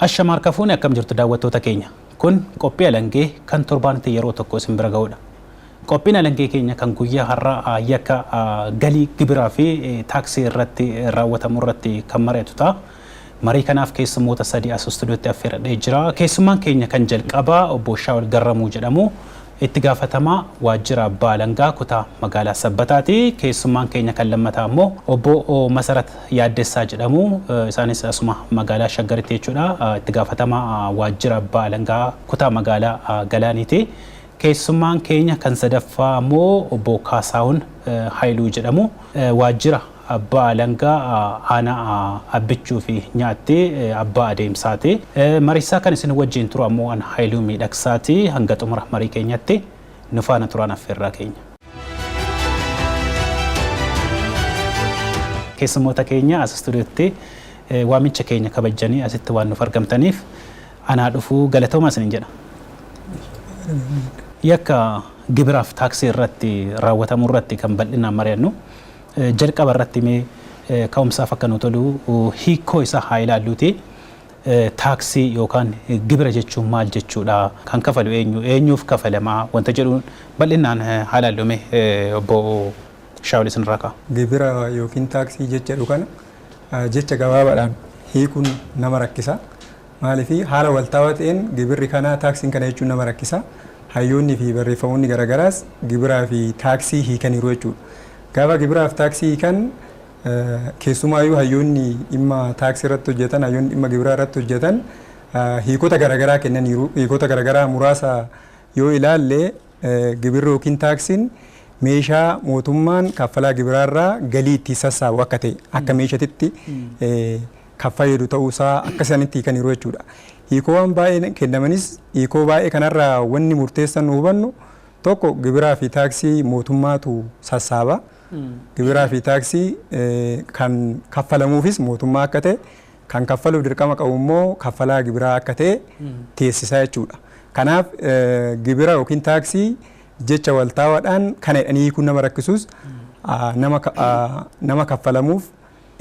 Ashama harka fuune, akkam jirtu daawwattoota keenya? Kun qophii alangee kan torbaanitti yeroo tokko isin bira ga'udha. Qophiin alangee keenya kan guyyaa har'aa yakka galii gibiraa fi taaksii irratti raawwatamu irratti kan mari'atu ta'a. Marii kanaaf keessummoota sadii as istuudiyootti affeeradhee jira. Keessummaan keenya kan jalqabaa obbo Shaawul Garramuu jedhamu. Itti gaafatamaa waajjira abbaa alangaa kutaa magaalaa Sabbataati. Keessummaan keenya kan lammataa immoo obbo Masarat Yaaddessaa jedhamu. Isaanis asuma magaalaa Shaggaritti jechuudha. Itti gaafatamaa waajjira abbaa alangaa kutaa magaalaa Galaaniiti. Keessummaan keenya kan sadaffaa immoo obbo Kaasaahun Hayiluu jedhamu. Waajjira abbaa alangaa aanaa Abbichuu fi Nyaatti abbaa adeemsaati. Mariisaa kan isin wajjin turu ammoo an Hayiluu Miidhagsaati. Hanga xumura marii keenyatti nu faana turaan affeerraa keenya. Keessummoota keenya as istuudiyootti waamicha keenya kabajjanii asitti waan nuuf argamtaniif anaa dhufuu, galatoomaa isinin jedha. Yakka gibiraaf taaksii irratti raawwatamu irratti kan bal'inaan mari'annu, jalqaba irratti mee ka'umsaaf akka nu tolu hiikkoo isaa haa ilaalluuti. Taaksii yookaan gibira jechuun maal jechuudha? Kan kafalu eenyu? Eenyuuf kafalamaa? Wanta jedhuun bal'inaan haa ilaallu, mee obbo Shaawul isinirraa ka'a. Gibira yookiin taaksii jecha jedhu kana jecha gabaabaadhaan hiikuun nama rakkisa. Maaliif, haala waltaawaa ta'een gibirri kana, taaksiin kana jechuun nama rakkisa. Hayyoonni fi barreeffamoonni garaagaraas gibiraa fi taaksii hiikaniiru jechuudha. Gaafa gibiraa fi taaksii hiikan, keessumaayyuu hayyoonni dhimma taaksii irratti hojjetan, hayyoonni dhimma gibiraa irratti hojjetan hiikota garaagaraa kennaniiru. Hiikota garaagaraa muraasa yoo ilaalle, gibirri yookiin taaksiin meeshaa mootummaan kaffalaa gibiraarraa galii ittiin sassaabu akka ta'e, akka meeshatitti kan fayyadu ta'uusaa akka isaanitti hiikaniiru jechuudha. Hiikoowwan baay'ee kennamanis, hiikoo baay'ee kanarraa wanni murteessan nu hubannu tokko, gibiraa fi taaksii mootummaatu sassaaba. Gibiraa fi taaksii kan kaffalamuufis mootummaa akka ta'e, kan kaffaluuf dirqama qabu immoo kaffalaa gibiraa akka ta'e teessisaa jechuudha. Kanaaf gibira yookiin taaksii jecha waltaawaadhaan kana jedhanii hiikuun nama rakkisuus, nama kaffalamuuf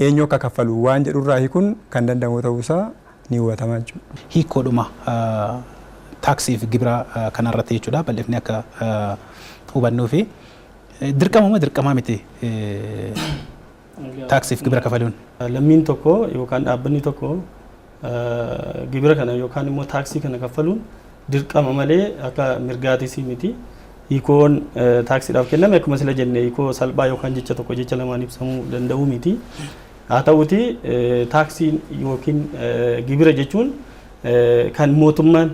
eenyu akka kaffalu waan jedhurraa hiikuun kan danda'amu ta'uusaa ni hubatama jechuudha. Hiikkoodhuma taaksii fi gibira kanarratti jechuudha, bal'ifni akka hubannuu fi dirqama moo dirqamaa miti taaksii fi gibira kafaluun? Lammiin tokko yookaan dhaabbanni tokko gibira kana yookaan immoo taaksii kana kaffaluun dirqama malee akka mirgaatis miti. Hiikoon taaksiidhaaf kenname, akkuma sila jenne, hiikoo salphaa yookaan jecha tokko jecha lamaan ibsamuu danda'u miti. Haa ta'uti, taaksiin yookiin gibira jechuun kan mootummaan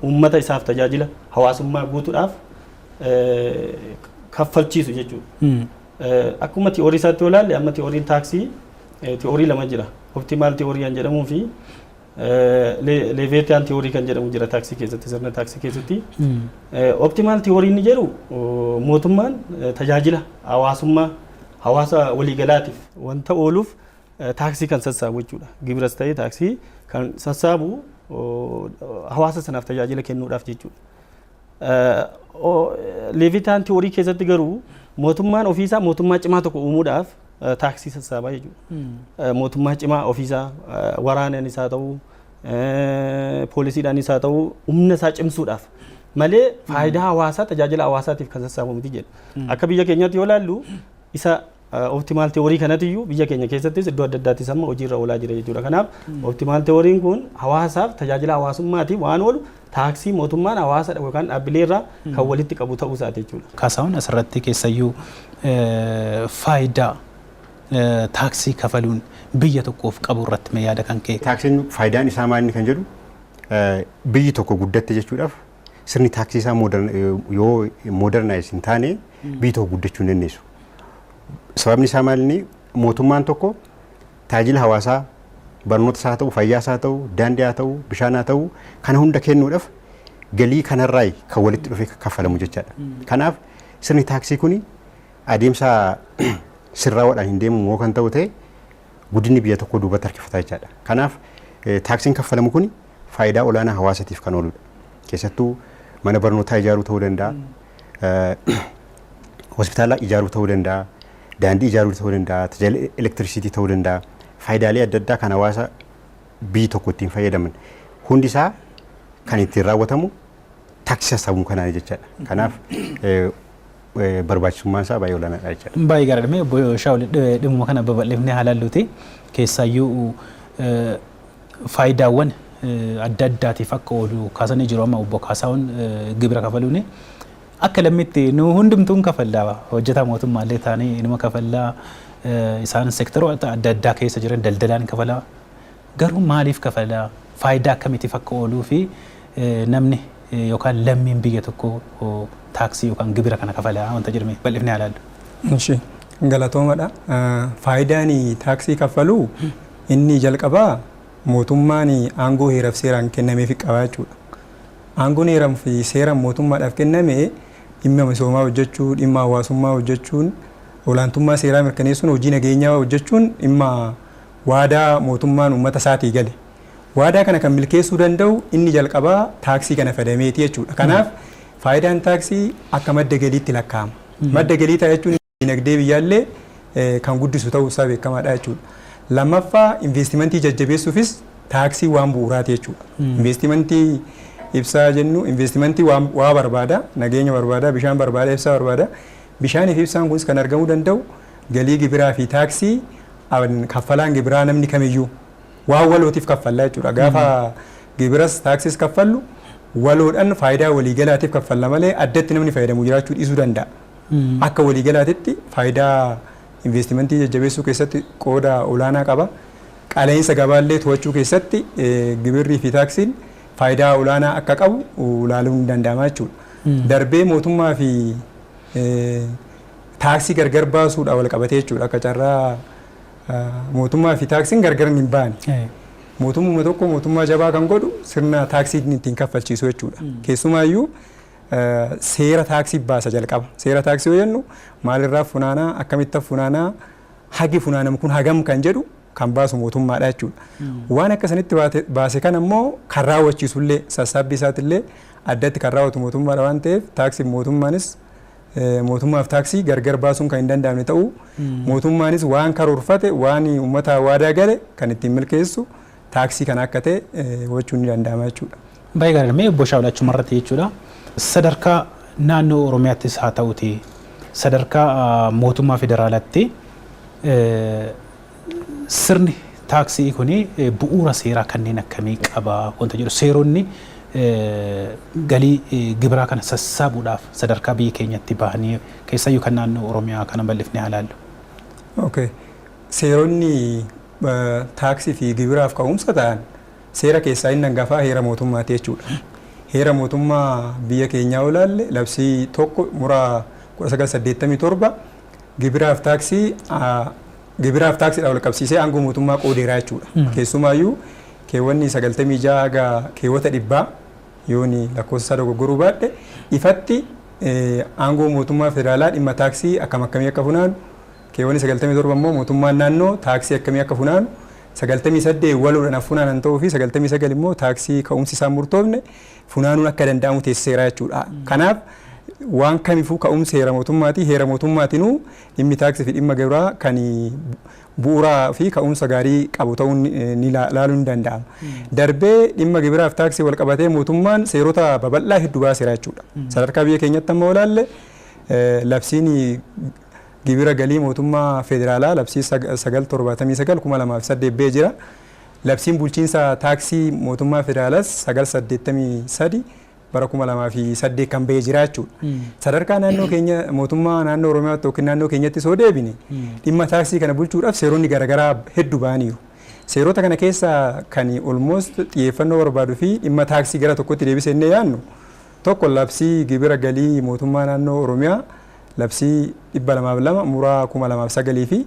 uummata isaaf tajaajila hawaasummaa guutuudhaaf kaffalchiisu jechuudha. Akkuma tiyoorii isaatti yoo ilaalle, amma tiyooriin taaksii tiyoorii lama jira. Optimal theory kan jedhamuu fi Leviathan theory kan jedhamu jira taaksii keessatti, sirna taaksii keessatti. Optimal theory inni jedhu, mootummaan tajaajila hawaasummaa hawaasa waliigalaatiif wanta ooluuf taaksii kan sassaabu jechuudha. Gibiras ta'ee taaksii kan sassaabu hawaasa sanaaf tajaajila kennuudhaaf jechuudha. Leviathan theory keessatti garuu mootummaan ofiisaa mootummaa cimaa tokko uumuudhaaf taaksii sassaabaa jechuudha. Mootummaa cimaa ofiisaa waraanaanis haa ta'u, poolisiidhaanis haa ta'u, humna isaa cimsuudhaaf malee faayidaa hawaasaa, tajaajila hawaasaatiif kan sassaabamu miti jedha. Akka biyya keenyaatti yoo ilaallu, isa optimal theory kanatiyyuu biyya keenya keessattis iddoo adda addaattis amma hojiirra oolaa jira jechuudha. Kanaaf optimal theoryn kun hawaasaaf, tajaajila hawaasummaatiif waan oolu taaksii mootummaan hawaasa yookaan dhaabbilee irraa kan walitti qabu ta'uu isaati jechuudha. Kaasaahun, asirratti keessayyuu faayidaa taaksii kafaluun biyya tokkoof qabu irratti mee yaada kan kee. Taaksiin faayidaan isaa maal inni kan jedhu, biyyi tokko guddatte jechuudhaaf sirni taaksii isaa yoo modernize hin taane biyyi tokko guddachuu hin dandeessu. Sababni isaa maal inni, mootummaan tokko tajaajila hawaasaa, barnoota isaa haa ta'u, fayyaa isaa haa ta'u, daandii haa ta'u, bishaan haa ta'u, kana hunda kennuudhaaf galii kanarraa kan walitti dhufee kaffalamu jechaadha. Kanaaf sirni taaksii kuni adeemsa sirraawwaadhaan hin deemu moo kan ta'u ta'e, guddinni biyya tokkoo duubatti harkifataa jechaadha. Kanaaf taaksiin kaffalamu kuni faayidaa olaanaa hawaasatiif kan ooludha. Keessattuu mana barnootaa ijaaruu ta'uu danda'a, hospitaala ijaaruu ta'uu danda'a, daandii ijaaruu ta'uu danda'a, tajaajila elektirisiitii ta'uu danda'a. Faayidaalee adda addaa kan hawaasa biyyi tokko ittiin fayyadaman hundi isaa kan ittiin raawwatamu taaksii sassaabuu kanaan jechaadha. Kanaaf barbaachisummaan isaa baay'ee olaanaadha jechaadha. Baay'ee gaariidha. Mee obbo Shaawul, dhimma kana babal'ifnee haa ilaalluuti. Keessaayyuu faayidaawwan adda addaatiif akka oolu kaasanii jiru amma obbo Kaasaawwan. Gibira kafaluuni akka lammitti nu hundumtuun kafallaa, hojjetaa mootummaallee taanii inuma kafallaa, isaan seektaroota adda addaa keessa jiran daldalaan kafalaa. Garuu maaliif kafalaa, faayidaa akkamiitiif akka ooluu fi namni yookaan lammiin biyya tokko taaksii yookaan gibira kana kafalaa wanta jedhame bal'ifnee haa ilaallu. Ishi galatoomadha. Faayidaan taaksii kaffaluu inni jalqabaa mootummaan aangoo heeraaf seeraan kennameef qaba jechuudha. Aangoon heeraaf fi seeraan mootummaadhaaf kenname dhimma misoomaa hojjechuu, dhimma hawaasummaa hojjechuun, olaantummaa seeraa mirkaneessuun, hojii nageenyaa hojjechuun dhimma waadaa mootummaan uummata isaatii gale. Waadaa kana kan milkeessuu danda'u inni jalqabaa taaksii kana fayyadameeti jechuudha. Kanaaf faayidaan taaksii akka madda galiitti lakkaa'ama. Madda galii ta'a jechuun dinagdee biyyaallee kan guddisu ta'uu isaa beekamaadha jechuudha. Lammaffaa, investimentii jajjabeessuufis taaksii waan bu'uuraati jechuudha. Investimentii ibsaa jennu investimentii waa barbaada, nageenya barbaada, bishaan barbaada, ibsaa barbaada. Bishaanii fi ibsaan kunis kan argamuu danda'u galii gibiraa fi taaksii kaffalaan gibiraa namni kamiyyuu waan walootiif kaffallaa jechuudha. Gaafa gibiras taaksiis kaffallu waloodhaan faayidaa waliigalaatiif kaffalla malee addatti namni fayyadamu jiraachuu dhiisuu danda'a. Akka waliigalaatitti faayidaa investimentii jajjabeessuu keessatti qooda olaanaa qaba. Qaala'insa gabaallee to'achuu keessatti gibirrii fi taaksiin faayidaa olaanaa akka qabu ilaaluun ni danda'ama jechuudha. Darbee mootummaa fi taaksii gargar baasuudhaan wal qabatee jechuudha. Akka carraa mootummaa fi taaksiin gargar hin baane. Mootummaa tokko mootummaa jabaa kan godhu sirna taaksii ittiin kaffalchiisu jechuudha. Keessumaayyuu seera taaksii baasa jalqaba. Seera taaksii yoo jennu maalirraa funaanaa, akkamitti funaanaa, hagi funaanamu kun hagam kan jedhu kan baasu mootummaadha jechuudha. Waan akka sanitti baase kana immoo kan raawwachiisullee, sassaabbii isaatillee addatti kan raawwatu mootummaadha waan ta'eef, taaksii mootummaanis mootummaaf taaksii gargar baasuun kan hin danda'amne ta'uu, mootummaanis waan karoorfate, waan uummata waadaa gale kan ittiin milkeessu taaksii kana akka ta'e hubachuun ni danda'ama jechuudha. Baay'ee gaariidha. Mee obbo Shaawul, achumarratti jechuudha. Sadarkaa naannoo Oromiyaattis haa ta'uti, sadarkaa mootummaa federaalaatti sirni taaksii kuni bu'uura seeraa kanneen akkamii qaba wanta jedhu, seeronni galii gibiraa kana sassaabuudhaaf sadarkaa biyya keenyatti bahanii, keessayyuu kan naannoo Oromiyaa kana bal'ifnee haa ilaallu. Okay. Seeronni taaksii fi gibiraaf ka'umsa ta'an seera keessaa inni hangafaa heera mootummaati jechuudha. Heera mootummaa biyya keenyaa yoo ilaalle, labsii 1 muraa 1987 gibiraaf taaksii gibiraaf taaksiidhaan wal qabsiisee aangoo mootummaa qoodeeraa jechuudha. Keessumaayyuu keewwanni 96 haga keewwata 100, yooni lakkoofsa isaa dogoggoruu baadhe, ifatti aangoo mootummaa federaalaa dhimma taaksii akkam akkamii akka funaanu, keewwanni 97 immoo mootummaan naannoo taaksii akkamii akka funaanu, 98 waloodhaan funaanan ta'uu fi 99 immoo taaksii ka'umsi isaan murtoofne funaanuun akka danda'amu teessiseera jechuudha. Kanaaf waan kamiifuu ka'umsi heera mootummaati. Heera mootummaatinuu dhimmi taaksii fi dhimma gibiraa kan bu'uuraa fi ka'umsa gaarii qabu ta'uun ni ilaaluun ni danda'ama. Darbee dhimma gibiraa fi taaksii wal qabatee mootummaan seerota babal'aa hedduu baaseera jechuudha. Sadarkaa biyya keenyatti amma ilaalle, labsiin gibira galii mootummaa federaalaa labsii 979/2008 ba'ee jira. Labsiin bulchiinsa taaksii mootummaa federaalaas 983 bara 2008 kan ba'ee jira jechuudha. Sadarkaa naannoo keenya, mootummaa naannoo Oromiyaatti yookiin naannoo keenyatti soo deebine, dhimma taaksii kana bulchuudhaaf seeronni garaagaraa hedduu ba'aniiru. Seerota kana keessa kan almost xiyyeeffannoo barbaaduu fi dhimma taaksii gara tokkotti deebisee inni yaadnu tokko labsii gibira galii mootummaa naannoo Oromiyaa labsii 202 muraa 2009 fi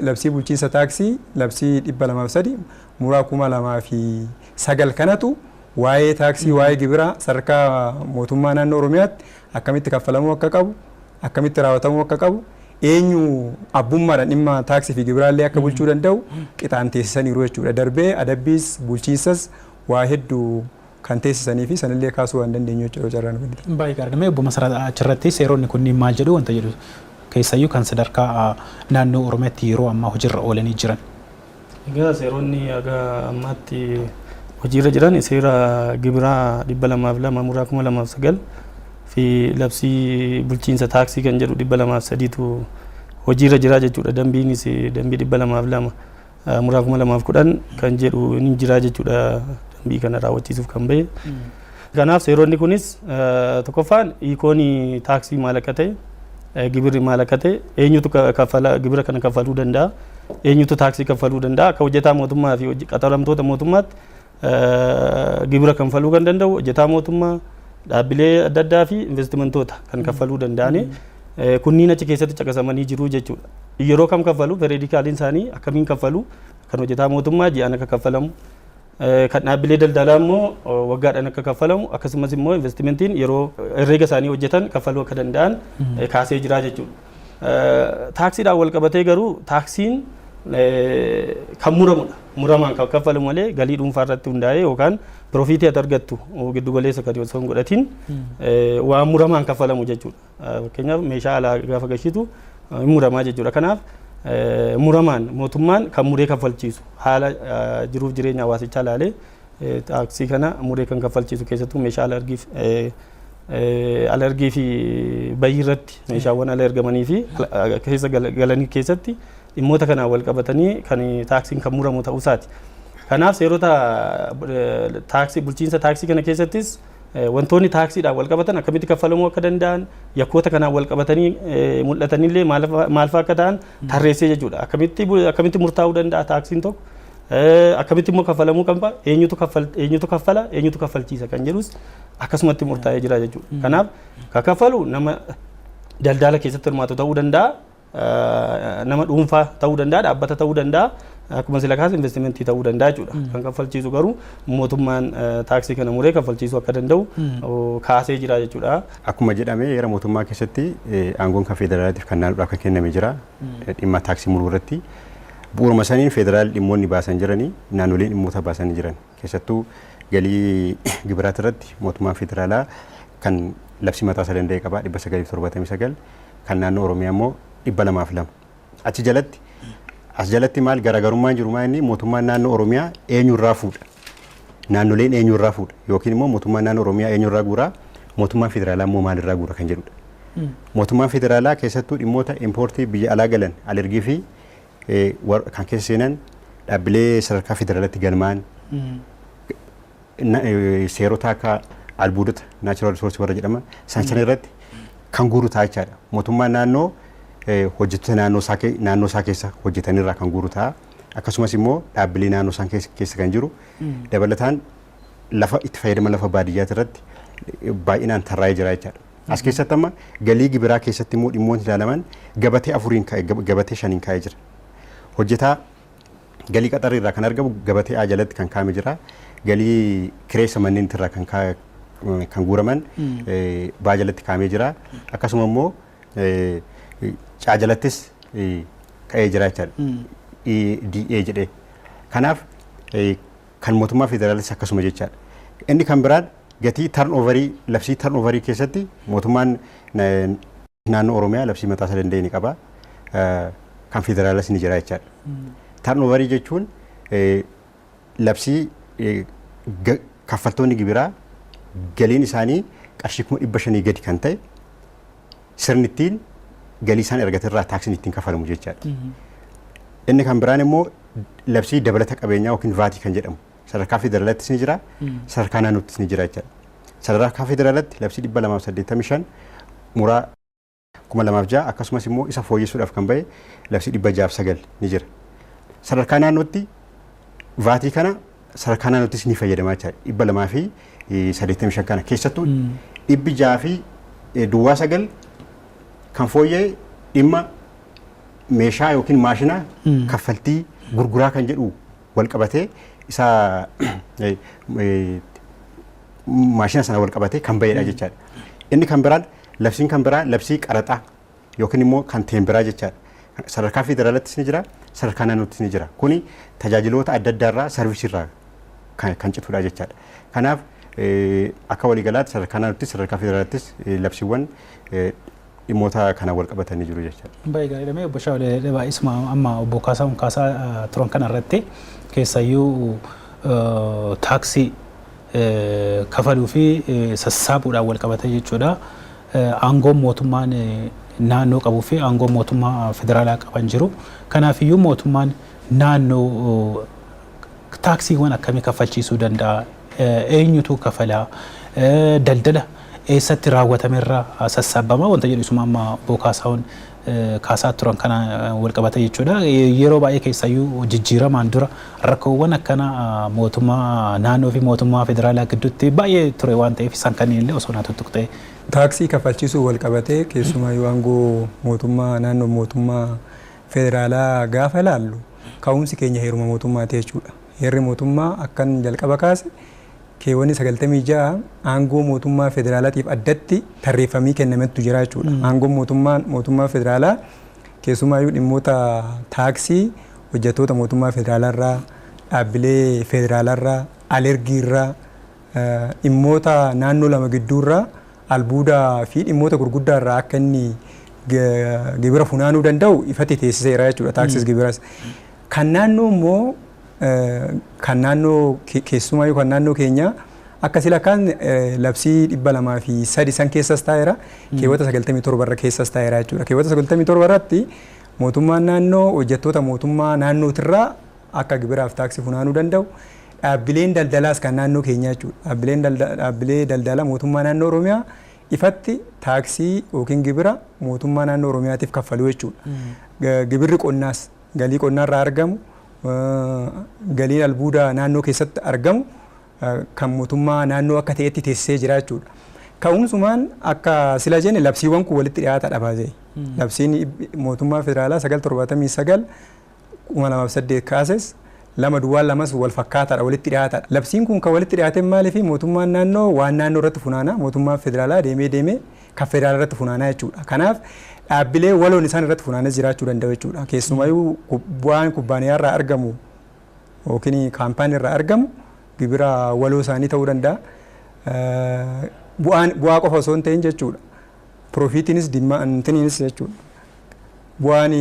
labsii bulchiinsa taaksii labsii 203 muraa 2009 kanatu waa'ee taaksii, waa'ee gibiraa sadarkaa mootummaa naannoo Oromiyaatti akkamitti kaffalamuu akka qabu, akkamitti raawwatamuu akka qabu, eenyu abbummaadhaan dhimma taaksii fi gibiraallee akka bulchuu danda'u qixaan teessisaniiru jechuudha. Darbee adabbiis bulchiinsas waa hedduu kan teessisanii fi sanillee kaasuu waan dandeenyu jechuudha carraan kun. Baay'ee gaariidha. Mee obbo Masarat, achirratti seeronni kunniin maal jedhu wanta jedhu, keessayyuu kan sadarkaa naannoo Oromiyaatti yeroo ammaa hojiirra oolanii jiran. Egaa seeronni haga ammaatti hojiirra jiran seera gibiraa 202 muraa 2009 fi labsii bulchiinsa taaksii kan jedhu 203tu hojiirra jira jechuudha. Dambiinis dambii 202 muraa 2010 kan jedhu ni jira jechuudha, dambii kana raawwachiisuuf kan bahe. Kanaaf seeronni kunis tokkoffaan hiikoon taaksii maal akka ta'e, gibirri maal akka ta'e, eenyutu kaffala, gibira kana kaffaluu danda'a, eenyutu taaksii kaffaluu danda'a, akka hojjetaa mootummaa fi qaxaramtoota mootummaatti gibira kaffaluu kan danda'u hojjetaa mootummaa, dhaabbilee adda addaa fi investimentoota kan kaffaluu danda'ani kunniin achi keessatti caqasamanii jiru jechuudha. Yeroo kam kaffalu, periodicaliin isaanii akkamiin kaffalu, kan hojjetaa mootummaa ji'aan akka kaffalamu, kan dhaabbilee daldalaa immoo waggaadhaan akka kaffalamu, akkasumas immoo investimentiin yeroo herreega isaanii hojjetan kaffaluu akka danda'an kaasee jira jechuudha. Taaksiidhaan wal qabatee garuu taaksiin kan muramudha. Muramaan kan kaffalu malee galii dhuunfaa irratti hundaa'ee yookaan profitii ati argattu giddu galeessa kan osoo hin godhatin waan muramaan kaffalamu jechuudha. Fakkeenyaaf, meeshaa alaa gaafa gashitu hin muramaa jechuudha. Kanaaf muramaan mootummaan kan muree kaffalchiisu, haala jiruuf jireenya hawaasichaa ilaalee taaksii kana muree kan kaffalchiisu, keessattuu meeshaa ala ergii fi bayii irratti, meeshaawwan ala ergamanii fi keessa galanii keessatti dhimmoota kanaan wal qabatanii kan taaksiin kan muramu ta'uu isaati. Kanaaf seerota taaksii, bulchiinsa taaksii kana keessattis wantoonni taaksiidhaan wal qabatan akkamitti kaffalamuu akka danda'an, yakkoota kanaan wal qabatanii mul'atanillee maal fa'aa akka ta'an tarreessee jechuudha. Akkamitti murtaa'uu danda'a taaksiin tokko, akkamitti immoo kaffalamuu qaba, eenyutu kaffala, eenyutu kaffalchiisa kan jedhus akkasumatti murtaa'ee jira jechuudha. Kanaaf kan kaffalu nama daldala keessatti hirmaatu ta'uu danda'a, nama dhuunfaa ta'uu danda'a, dhaabbata ta'uu danda'a, akkuma sila kaase investimentii ta'uu danda'a jechuudha. Kan kaffalchiisu garuu mootummaan taaksii kana muree kaffalchiisuu akka danda'u kaasee jira jechuudha. Akkuma jedhame, heera mootummaa keessatti aangoon kan federaalaatiif kan naannoodhaaf kan kenname jira. Dhimma taaksii muruu irratti. Bu'uuruma saniin federaal dhimmoonni baasan jiranii, naannoleen dhimmoota baasanii jiran. Keessattuu galii gibiraati irratti mootummaan federaalaa kan labsii mataa isaa danda'e qaba, 979, kan naannoo Oromiyaa immoo 202. Achi jalatti, as jalatti maal garaagarummaan jiru? Maal inni mootummaan naannoo Oromiyaa eenyurraa fuudha? Naannoleen eenyurraa fuudha? Yookiin immoo mootummaan naannoo Oromiyaa eenyurraa guuraa? Mootummaan federaalaa immoo maalirraa guura kan jedhudha. Mootummaan federaalaa keessattuu dhimmoota importii biyya alaa galan, alergii fi kan keessa seenan, dhaabbilee sadarkaa federaalaatti galmaa'an, seerota akka albuudota, natural resource warra jedhaman san sana irratti kan guuru ta'a jechaadha. Mootummaan naannoo hojjettoota naannoo isaa keessa hojjetanirraa kan guuru ta'a. Akkasumas immoo dhaabbilee naannoo isaan keessa kan jiru dabalataan lafa itti fayyadama lafa baadiyyaati irratti baay'inaan tarraa'ee jira jechaadha. As keessatti amma galii gibiraa keessatti immoo dhimmoonni ilaalaman gabatee afuriin kaa'e, gabatee shaniin kaa'ee jira. Hojjetaa galii qaxarrii irraa kan argamu gabatee A jalatti kan kaa'ame jira. Galii kireessa manneen irraa kan guuraman B jalatti kaa'amee jira. Akkasuma immoo C jalattis ka'ee jira jechaadha. DA jedhee. Kanaaf kan mootummaa federaalis akkasuma jechaadha. Inni kan biraan gatii turnoverii, labsii turnoverii keessatti mootummaan naannoo Oromiyaa labsii mataa isaa danda'e ni qaba. Kan federaalas ni jira jechaadha. Turnoverii jechuun labsii kaffaltoonni gibiraa galiin isaanii qarshii 500,000 gadi kan ta'e sirni ittiin galii isaan argatirraa taaksiin ittiin kafalamu jechaadha. Inni kan biraan immoo labsii dabalata qabeenyaa yookiin VATii kan jedhamu sadarkaa federaalaattis ni jira, sadarkaa naannoottis ni jira jechaadha. Sadarkaa federaalaatti labsii 285 muraa 2006, akkasumas immoo isa fooyyessuudhaaf kan bahe labsii 609 ni jira. Sadarkaa naannootti VATii kana sadarkaa naannoottis ni fayyadamaa jechaadha. 285 kana keessattuu 609 kan fooyya'e dhimma meeshaa yookiin maashina kaffaltii gurguraa kan jedhu wal qabatee, isa maashina sana wal qabatee kan bahedha jechaadha. Inni kan biraan labsiin kan biraa labsii qaraxaa yookiin immoo kan teembiraa jechaadha. Sadarkaa federaalattis ni jira, sadarkaa naannoottis ni jira. Kuni tajaajiloota adda addaarraa, serviceiirraa kan citudha jechaadha. Kanaaf akka waliigalaatti sadarkaa naannoottis sadarkaa federaalaattis labsiiwwan Dhimmoota kana wal qabatanii jiru jechaadha. Baay'ee gaariidha. Mee obbo Shaawulee, baay'isuma amma obbo Kaasahuun kaasaa turan kana irratti, keessayyuu taaksii kafaluu fi sassaabuudhaan wal qabate jechuudha. Aangoon mootummaan naannoo qabuu fi aangoon mootummaa federaalaa qaban jiru. Kanaafiyyuu mootummaan naannoo taaksiiwwan akkamii kaffalchiisuu danda'a? Eenyutu kafalaa? Daldala eessatti raawwatamerraa sassaabama? Wanta jedhu isuma amma obbo Kaasahuun kaasaa turan kana wal qabate jechuudha. Yeroo baay'ee keessayyuu jijjiiramaan dura rakkoowwan akkana mootummaa naannoo fi mootummaa federaalaa gidduutti baay'ee ture waan ta'eef, isaan kanneen illee osoo naa tuttuqxee. Taaksii kaffalchiisuu wal qabatee, keessumayyuu aangoo mootummaa naannoo, mootummaa federaalaa gaafa ilaallu, ka'umsi keenya heeruma mootummaati jechuudha. Heerri mootummaa akkan jalqaba kaase keewwanni 96 aangoo mootummaa federaalaatiif addatti tarreeffamii kennametu jira jechuudha. Aangoon mootummaa federaalaa keessumaayyuu dhimmoota taaksii hojjettoota mootummaa federaalaarraa, dhaabbilee federaalaarraa, alergiirraa, dhimmoota naannoo lama gidduurraa, albuudaa fi dhimmoota gurguddaarraa akka inni gibira funaanuu danda'u ifatti teessiseera jechuudha, taaksiis gibiras. Kan naannoo immoo, kan naannoo keessumaayyuu kan naannoo keenyaa akka sila kaan labsii 203 san keessas taa'eera, keewwata 97 irra keessas taa'eera jechuudha. Keewwata 97 irratti mootummaan naannoo hojjettoota mootummaa naannootirraa akka gibiraaf taaksii funaanuu danda'u, dhaabbileen daldalaas kan naannoo keenyaa jechuudha. Dhaabbileen dhaabbilee daldalaa mootummaa naannoo Oromiyaa ifatti taaksii yookiin gibira mootummaa naannoo Oromiyaatiif kaffaluu jechuudha. Gibirri qonnaas galii qonnaarraa argamu, galiin albuudaa naannoo keessatti argamu kan mootummaa naannoo akka ta'etti teessisee jira jechuudha. Ka'umsumaan akka sila jenne labsiiwwan kun walitti dhiyaataadha baasee. Labsiin mootummaa federaalaa 979 2008 kaases 2 duwwaa 2s wal fakkaataadha, walitti dhiyaataadha. Labsiin kun kan walitti dhiyaate maaliif? Mootummaan naannoo waan naannoo irratti funaana, mootummaan federaalaa deemee deemee kan federaala irratti funaanaa jechuudha. Kanaaf dhaabbilee waloon isaan irratti funaanas jiraachuu danda'u jechuudha. Keessumayyuu bu'aan kubbaaniyaa irraa argamu yookiin kaampaanii irraa argamu gibira waloo isaanii ta'uu danda'a. Bu'aan bu'aa qofa osoo hin ta'in jechuudha. Profitiinis dhimma jechuudha. Bu'aan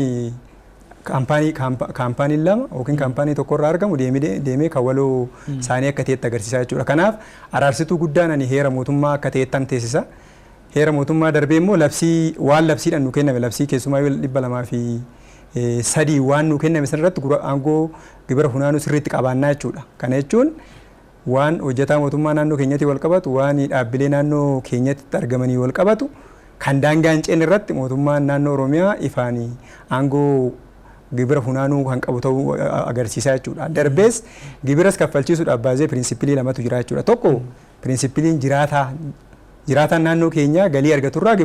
kaampaaniin lama yookiin kaampaanii tokko irraa argamu deemee deemee kan waloo isaanii akka ta'etti agarsiisaa jechuudha. Kanaaf araarsituu guddaan ani heera mootummaa akka ta'ettan teessisa. Heera mootummaa darbee immoo labsii, waan labsiidhaan nu kenname, labsii keessumaa 203 waan nu kenname sanarratti aangoo gibira funaanuu sirriitti qabaannaa jechuudha. Kana jechuun waan hojjetaa mootummaa naannoo keenyatti wal qabatu, waan dhaabbilee naannoo keenyatti argamanii wal qabatu kan daangaa hin ceene irratti mootummaan naannoo Oromiyaa ifaan aangoo gibira funaanuu kan qabu ta'uu agarsiisaa jechuudha. Darbees gibiras kaffalchiisuudhaaf baasee principle lamatu jira jechuudha. Tokko principleiin jiraataan naannoo keenyaa galii argaturraa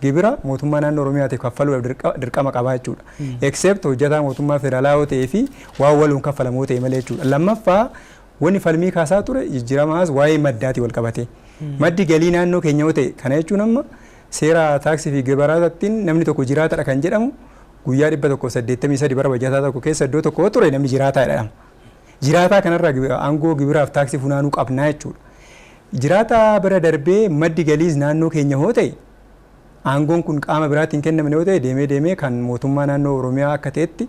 gibira mootummaa naannoo Oromiyaatiif kaffaluudhaaf dirqama qabaa jechuudha. Except hojjetaa mootummaa federaalaa yoo ta'ee fi waan waluun kaffalamoo ta'e malee jechuudha. Lammaffaa, wanni falmii kaasaa ture jijjiiramaas waa'ee maddaatii wal qabate. Maddi galii naannoo keenya yoo ta'e, kana jechuun amma seera taaksii fi gibiraattiin namni tokko jiraatadha kan jedhamu guyyaa 183 bara bajataa tokko keessa iddoo tokko ture namni jiraataa jedhama. Jiraataa kanarraa aangoo gibiraaf taaksii funaanuu qabnaa jechuudha. Jiraataa bira darbee maddi galiis naannoo keenya hoo ta'e, aangoon kun qaama biraatiin kennamne yoo ta'e, deemee deemee kan mootummaa naannoo Oromiyaa akka ta'etti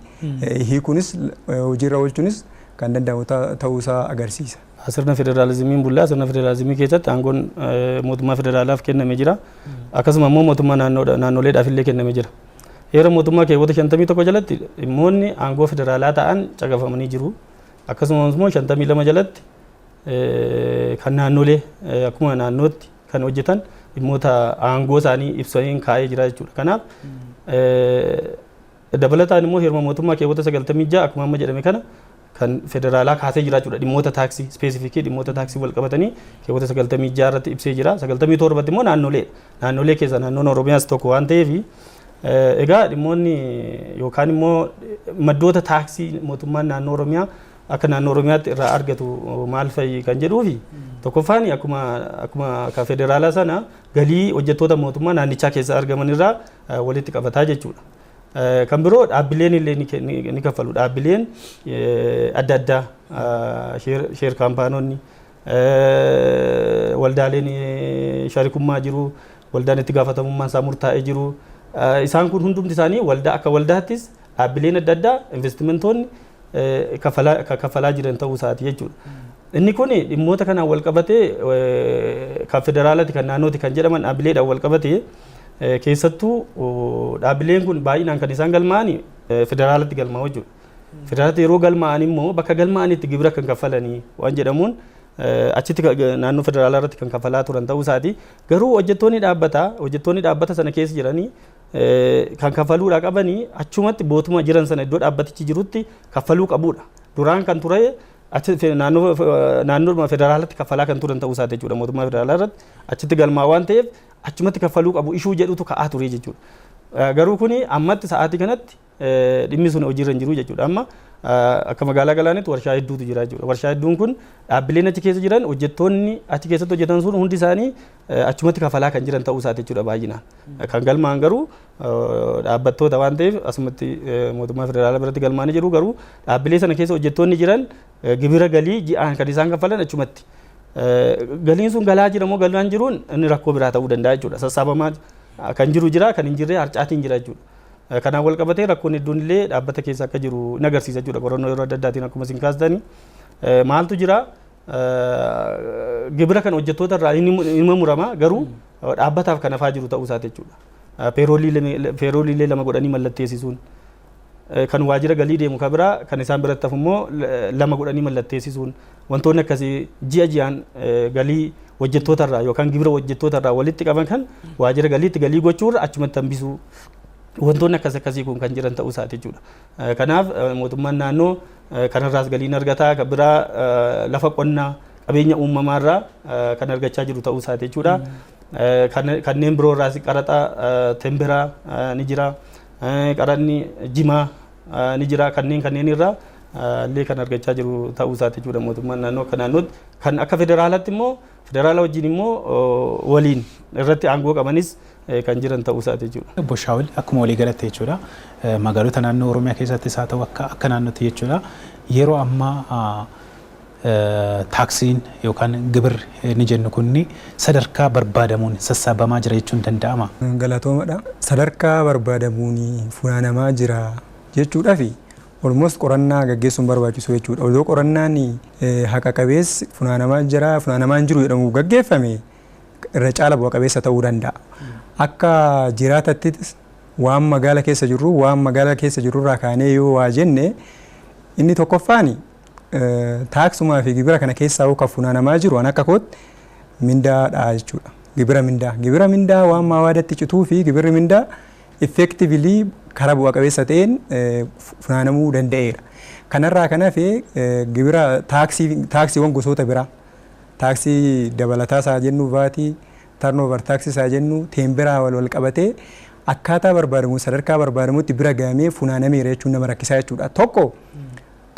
hiikuunis hojiirra oolchuunis kan danda'amu ta'uusaa agarsiisa. Sirna federaalizimiin bullaa, sirna federaalizimii keessatti aangoon mootummaa federaalaaf kenname jira. Akkasuma immoo mootummaa naannoleedhaaf illee kenname jira. Heera mootummaa keewwata 51 jalatti dhimmoonni aangoo federaalaa ta'an caqafamanii jiru. Akkasumas immoo 52 jalatti kan naannolee akkuma naannootti kan hojjetan dhimmoota aangoo isaanii ibsanii kaa'ee jira jechuudha. Kanaaf dabalataan immoo heeruma mootummaa keewwata 96 akkuma amma jedhame kana kan federaalaa kaasee jira jechuudha. Dhimmoota taaksii specific, dhimmoota taaksii wal qabatanii keewwata 96 irratti ibsee jira. 97tti immoo naannolee, naannolee keessa naannoon Oromiyaas tokko waan ta'eef, egaa dhimmoonni yookaan immoo maddoota taaksii mootummaan naannoo Oromiyaa akka naannoo Oromiyaatti irraa argatu maal fa'i kan jedhuufi, tokkoffaan akkuma ka federaalaa sana galii hojjettoota mootummaa naannichaa keessa argaman irraa walitti qabataa jechuudha. Kan biroo dhaabbileen illee ni kaffalu. Dhaabbileen adda addaa, share kaampaanonni, waldaaleen sharikummaa jiru, Waldaan itti gaafatamummaan isaa murtaa'ee jiru. Isaan kun hundumti isaanii waldaa akka waldaattis dhaabbileen adda addaa, investimentoonni kaffalaa jiran ta'uu isaati jechuudha. Inni kun dhimmoota kanaan wal qabatee, kan federaalaati, kan naannooti kan jedhaman dhaabbileedhaan wal qabatee, keessattuu dhaabbileen kun baay'inaan kan isaan galmaa'an federaalatti galmaa'u jechuudha. Federaalatti yeroo galmaa'an immoo bakka galmaa'anitti gibira kan kaffalanii waan jedhamuun achitti naannoo federaalaa irratti kan kaffalaa turan ta'uu isaati. Garuu hojjettoonni dhaabbata sana keessa jiranii kan kaffaluudhaa qabanii achumatti bootuma jiran sana, iddoo dhaabbatichi jirutti kaffaluu qabudha. Duraan kan ture achi naannoo federaalatti kaffalaa kan turan ta'uu isaati jechuudha. Mootummaa federaalaa irratti achitti galmaa waan ta'eef achumatti kaffaluu qabu ishuu jedhutu ka'aa ture jechuudha. Garuu kuni ammatti sa'aatii kanatti dhimmi sun hojiirra hin jiru jechuudha. Amma akka magaalaa Galaanitti warshaa hedduutu jira jechuudha. Warshaa hedduun kun dhaabbileen achi keessa jiran, hojjettoonni achi keessatti hojjetan sun hundi isaanii achumatti kafalaa kan jiran ta'uu isaati jechuudha baay'inaan. Kan galmaan garuu dhaabbattoota waan ta'eef asumatti mootummaa federaalaa biratti galmaanii jiru, garuu dhaabbilee sana keessa hojjettoonni jiran gibira galii ji'aan kan isaan kaffalan achumatti. Galiin sun galaa jira moo galaan jiruun inni rakkoo biraa ta'uu danda'a jechuudha. Sassaabamaa kan jiru jira, kan hin jirre harcaatiin jira jechuudha. Kanaan wal qabatee rakkoon hedduun illee dhaabbata keessa akka jiru ni agarsiisa jechuudha. Qorannoo yeroo adda addaatiin akkuma isin kaastanii. Maaltu jira? Gibira kan hojjettoota irraa inni murama, garuu dhaabbataaf kan hafaa jiru ta'uu isaati jechuudha. Payroll-iilee lama godhanii mallatteessisuun, kan waajjira galii deemu kan biraa, kan isaan biratti hafu immoo lama godhanii mallatteessisuun, wantoonni akkasii ji'a ji'aan galii hojjettoota irraa yookaan gibira hojjettoota irraa walitti qaban kan waajjira galiitti galii gochuurra achumatti hambisuu, wantoonni akkas akkasii kun kan jiran ta'uu isaati jechuudha. Kanaaf mootummaan naannoo kanarraas galiin argataa, kan biraa lafa qonnaa, qabeenya uumamaarraa kan argachaa jiru ta'uu isaati jechuudha. Kanneen biroo irraas qaraxa tembiraa ni jira. Qaranni jimaa ni jira. Kanneen irraa illee kan argachaa jiru ta'uu isaati jechuudha mootummaan naannoo akka naannootti. Kan akka federaalaatti immoo federaala wajjin immoo waliin irratti aangoo qabanis kan jiran ta'uu isaati jechuudha. Obbo Shaawul, akkuma walii galatti jechuudha, magaalota naannoo Oromiyaa keessattis haa ta'u akka naannootti jechuudha, yeroo ammaa taaksiin yookaan gibirri ni jennu kunni sadarkaa barbaadamuun sassaabamaa jira jechuun danda'ama? Galatoomadha. Sadarkaa barbaadamuun funaanamaa jira jechuudhaafi almost qorannaa gaggeessuun barbaachisu jechuudha. Odoo qorannaan haqa qabeessi funaanamaa jira, funaanamaa hin jiru jedhamu gaggeeffame irra caala bu'a qabeessa ta'uu danda'a. Akka jiraatattis waan magaala keessa jirru irraa kaanee yoo waa jenne, inni tokkoffaan taaksummaa fi gibira kana keessaa kan funaanamaa jiru an akka kootti mindaadha jechuudha. Gibira mindaa. Gibira mindaa waan maawaadatti cituu fi gibirri mindaa effectively karaa bu'a qabeessa ta'een funaanamuu danda'eera. Kanarraa kan hafe gibira taaksiiwwan gosoota biraa, taaksii dabalataa isaa jennu, VAT-ii, turnover taaksii isaa jennu, teembiraa wal qabatee akkaataa barbaadamu, sadarkaa barbaadamutti bira gahamee funaanameera jechuun nama rakkisaa jechuudha. Tokko,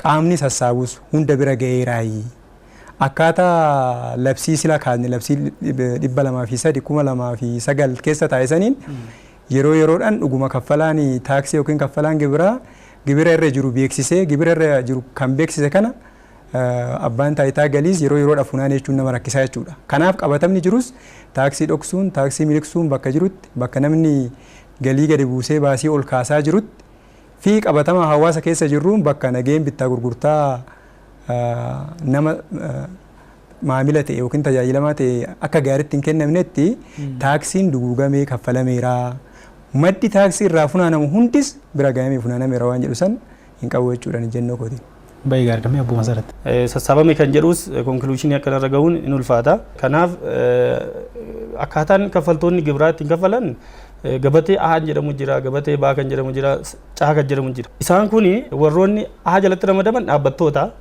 qaamni sassaabus hunda bira ga'eeraayi. Akkaataa labsii sila kaasne, labsii 203/2009 keessa taa'e saniin, yeroo yeroodhaan dhuguma kaffalaan taaksii yookiin kaffalaan gibiraa gibira irra jiru beeksisee, gibira irra jiru kan beeksise kana abbaan taayitaa galiis yeroo yeroodhaaf funaane jechuun nama rakkisaa jechuudha. Kanaaf qabatamni jirus taaksii dhoksuun, taaksii miliqsuun bakka jirutti, bakka namni galii gadi buusee baasii ol kaasaa jirutti fi qabatama hawaasa keessa jirruun bakka nageen bittaa gurgurtaa nama maamila ta'e yookiin tajaajilamaa ta'e akka gaariitti hin kennamnetti taaksiin duguugamee kaffalameera. Maddi taaksii irraa funaanamu hundis bira gahamee funaanameera waan jedhu san hin qabu jechuudha jennoo kootiin. Baay'ee gaariidha, obbo Masarat. Sassaabame kan jedhus conclusion-ii akkanarra gahuun in ulfaata. Kanaaf akkaataan kaffaltoonni gibiraa ittiin kaffalan gabatee A jedhamu jira, gabatee B kan jedhamu jira, C kan jedhamu jira. Isaan kun warroonni A jalatti ramadaman dhaabbattoota.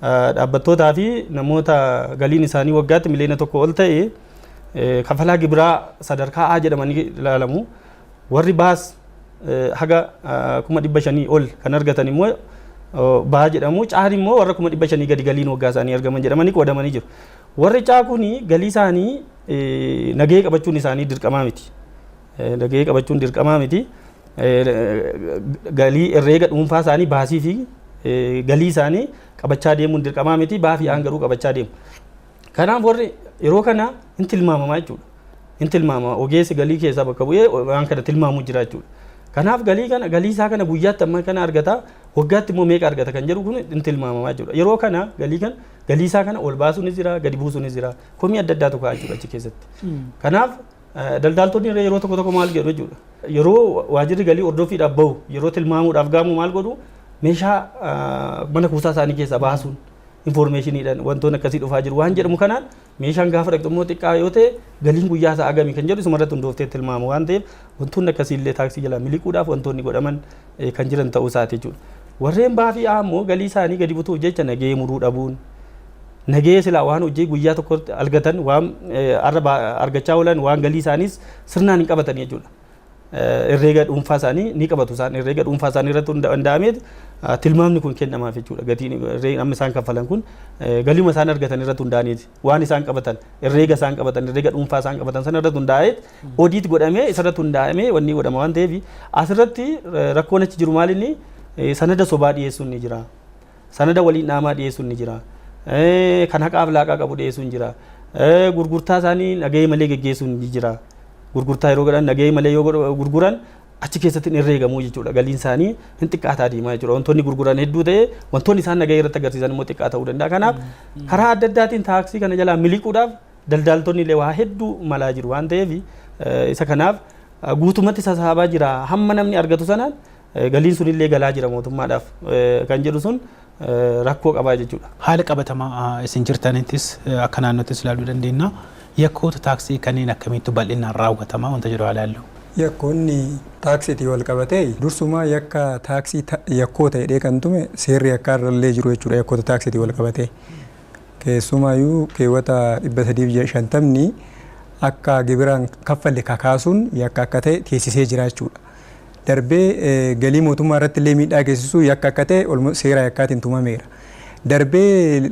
Dhaabbattootaa fi namoota galiin isaanii waggaatti 1 miliyoona ol ta'e kaffalaa gibiraa sadarkaa A jedhamanii ilaalamu. Warri baas haga 500,000 ol kan argatan immoo baa jedhamu. Caan immoo warra 500,000 gadi galiin waggaa isaanii argaman jedhamanii qoodamanii jiru. Warri caa kuni galii isaanii nagahee qabachuun isaanii dirqamaa miti. Nagahee qabachuun dirqamaa miti. Galii herreega dhuunfaa isaanii, baasii fi galii isaanii qabachaa deemuun dirqamaa miti. Baa fi aan garuu qabachaa deemu. Kanaaf warri yeroo kana hin tilmaamamaa jechuudha. Hin tilmaama, ogeessi galii keessaa bakka bu'ee waan kana tilmaamu jira jechuudha. Kanaaf galii kana, galii isaa kana guyyaatti amma kana argata, waggaatti immoo meeqa argata kan jedhu kun hin tilmaamamaa jechuudha. Yeroo kana galii kana, galii isaa kana ol baasuunis jira, gadi buusuunis jira. Komii adda addaatu ka'a jechuudha achi keessatti. Kanaaf daldaaltonni yeroo tokko tokko maal jedhu jechuudha. Yeroo waajirri galii hordoffiidhaaf bahu, yeroo tilmaamuudhaaf gaamu maal godhu, meeshaa mana kuusaa isaanii keessaa baasuun informationiidhaan wantoonni akkasii dhufaa jiru waan jedhamu kanaan, meeshaan gaafa dhaqxu immoo xiqqaa yoo ta'e, galiin guyyaa isaa agamii kan jedhu isuma irratti hundooftee tilmaamu waan ta'eef, wantoonni akkasii illee taaksii jalaa miliquudhaaf wantoonni godhaman kan jiran ta'uu isaati jechuudha. Warreen baafii ammoo galii isaanii gadi butuuf jecha nagahee muruu dhabuun, nagahee silaa waan hojii guyyaa tokkotti argatan, waan argachaa oolan, waan galii isaaniis sirnaan hin qabatan jechuudha. Herreega dhuunfaa isaanii ni qabatu isaan, herreega dhuunfaa isaanii irratti hundaa'ameet tilmaamni kun kennamaaf jechuudha. Gatiin amma isaan kaffalan kun galiuma isaan argatan irratti hundaa'aniiti. Waan isaan qabatan, herreega isaan qabatan, herreega dhuunfaa isaan qabatan sana irratti hundaa'eet audit godhamee, isarratti hundaa'amee wanni godhama waan ta'eef, asirratti rakkoon achi jiru maal, inni sanada sobaa dhiyeessuun ni jira. Sanada waliin dhaamaa dhiyeessuun ni jira. Kan haqaaf laaqaa qabu dhiyeessuun jira. Gurgurtaa isaanii nagahee malee geggeessuun ni jira. Gurgurtaa yeroo godhan nagahee malee yoo gurguran achi keessatti hin herreegamuu jechuudha. Galiin isaanii hin xiqqaataa deemaa jechuudha. Wantoonni gurguran hedduu ta'e, wantoonni isaan nagahee irratti agarsiisan immoo xiqqaa ta'uu danda'a. Kanaaf karaa adda addaatiin taaksii kana jalaa miliquudhaaf daldaaltonni illee waa hedduu malaa jiru waan ta'eef, isa kanaaf guutumatti sassaabaa jira. Hamma namni argatu sanaan galiin sun illee galaa jira mootummaadhaaf kan jedhu sun rakkoo qabaa jechuudha. Haala qabatamaa isin jirtanittis akka naannottis ilaaluu dandeenya. Yakkoota taaksii kanneen akkamiitu bal'inaan raawwatama wanta jedhu haa ilaallu. Yakkoonni taaksiitii wal qabatee, dursumaa yakka taaksii yakkoota jedhee kan tume seerri yakkaa irrallee jiru jechuudha yakkoota taaksiitii wal qabatee. Keessumaayyuu keewwata 350ni akka gibiraan kaffalle kakaasuun yakka akka ta'e teessisee jira jechuudha. Darbee galii mootummaa irratti illee miidhaa geessisuu yakka akka ta'e seera yakkaatiin tumameera. Darbee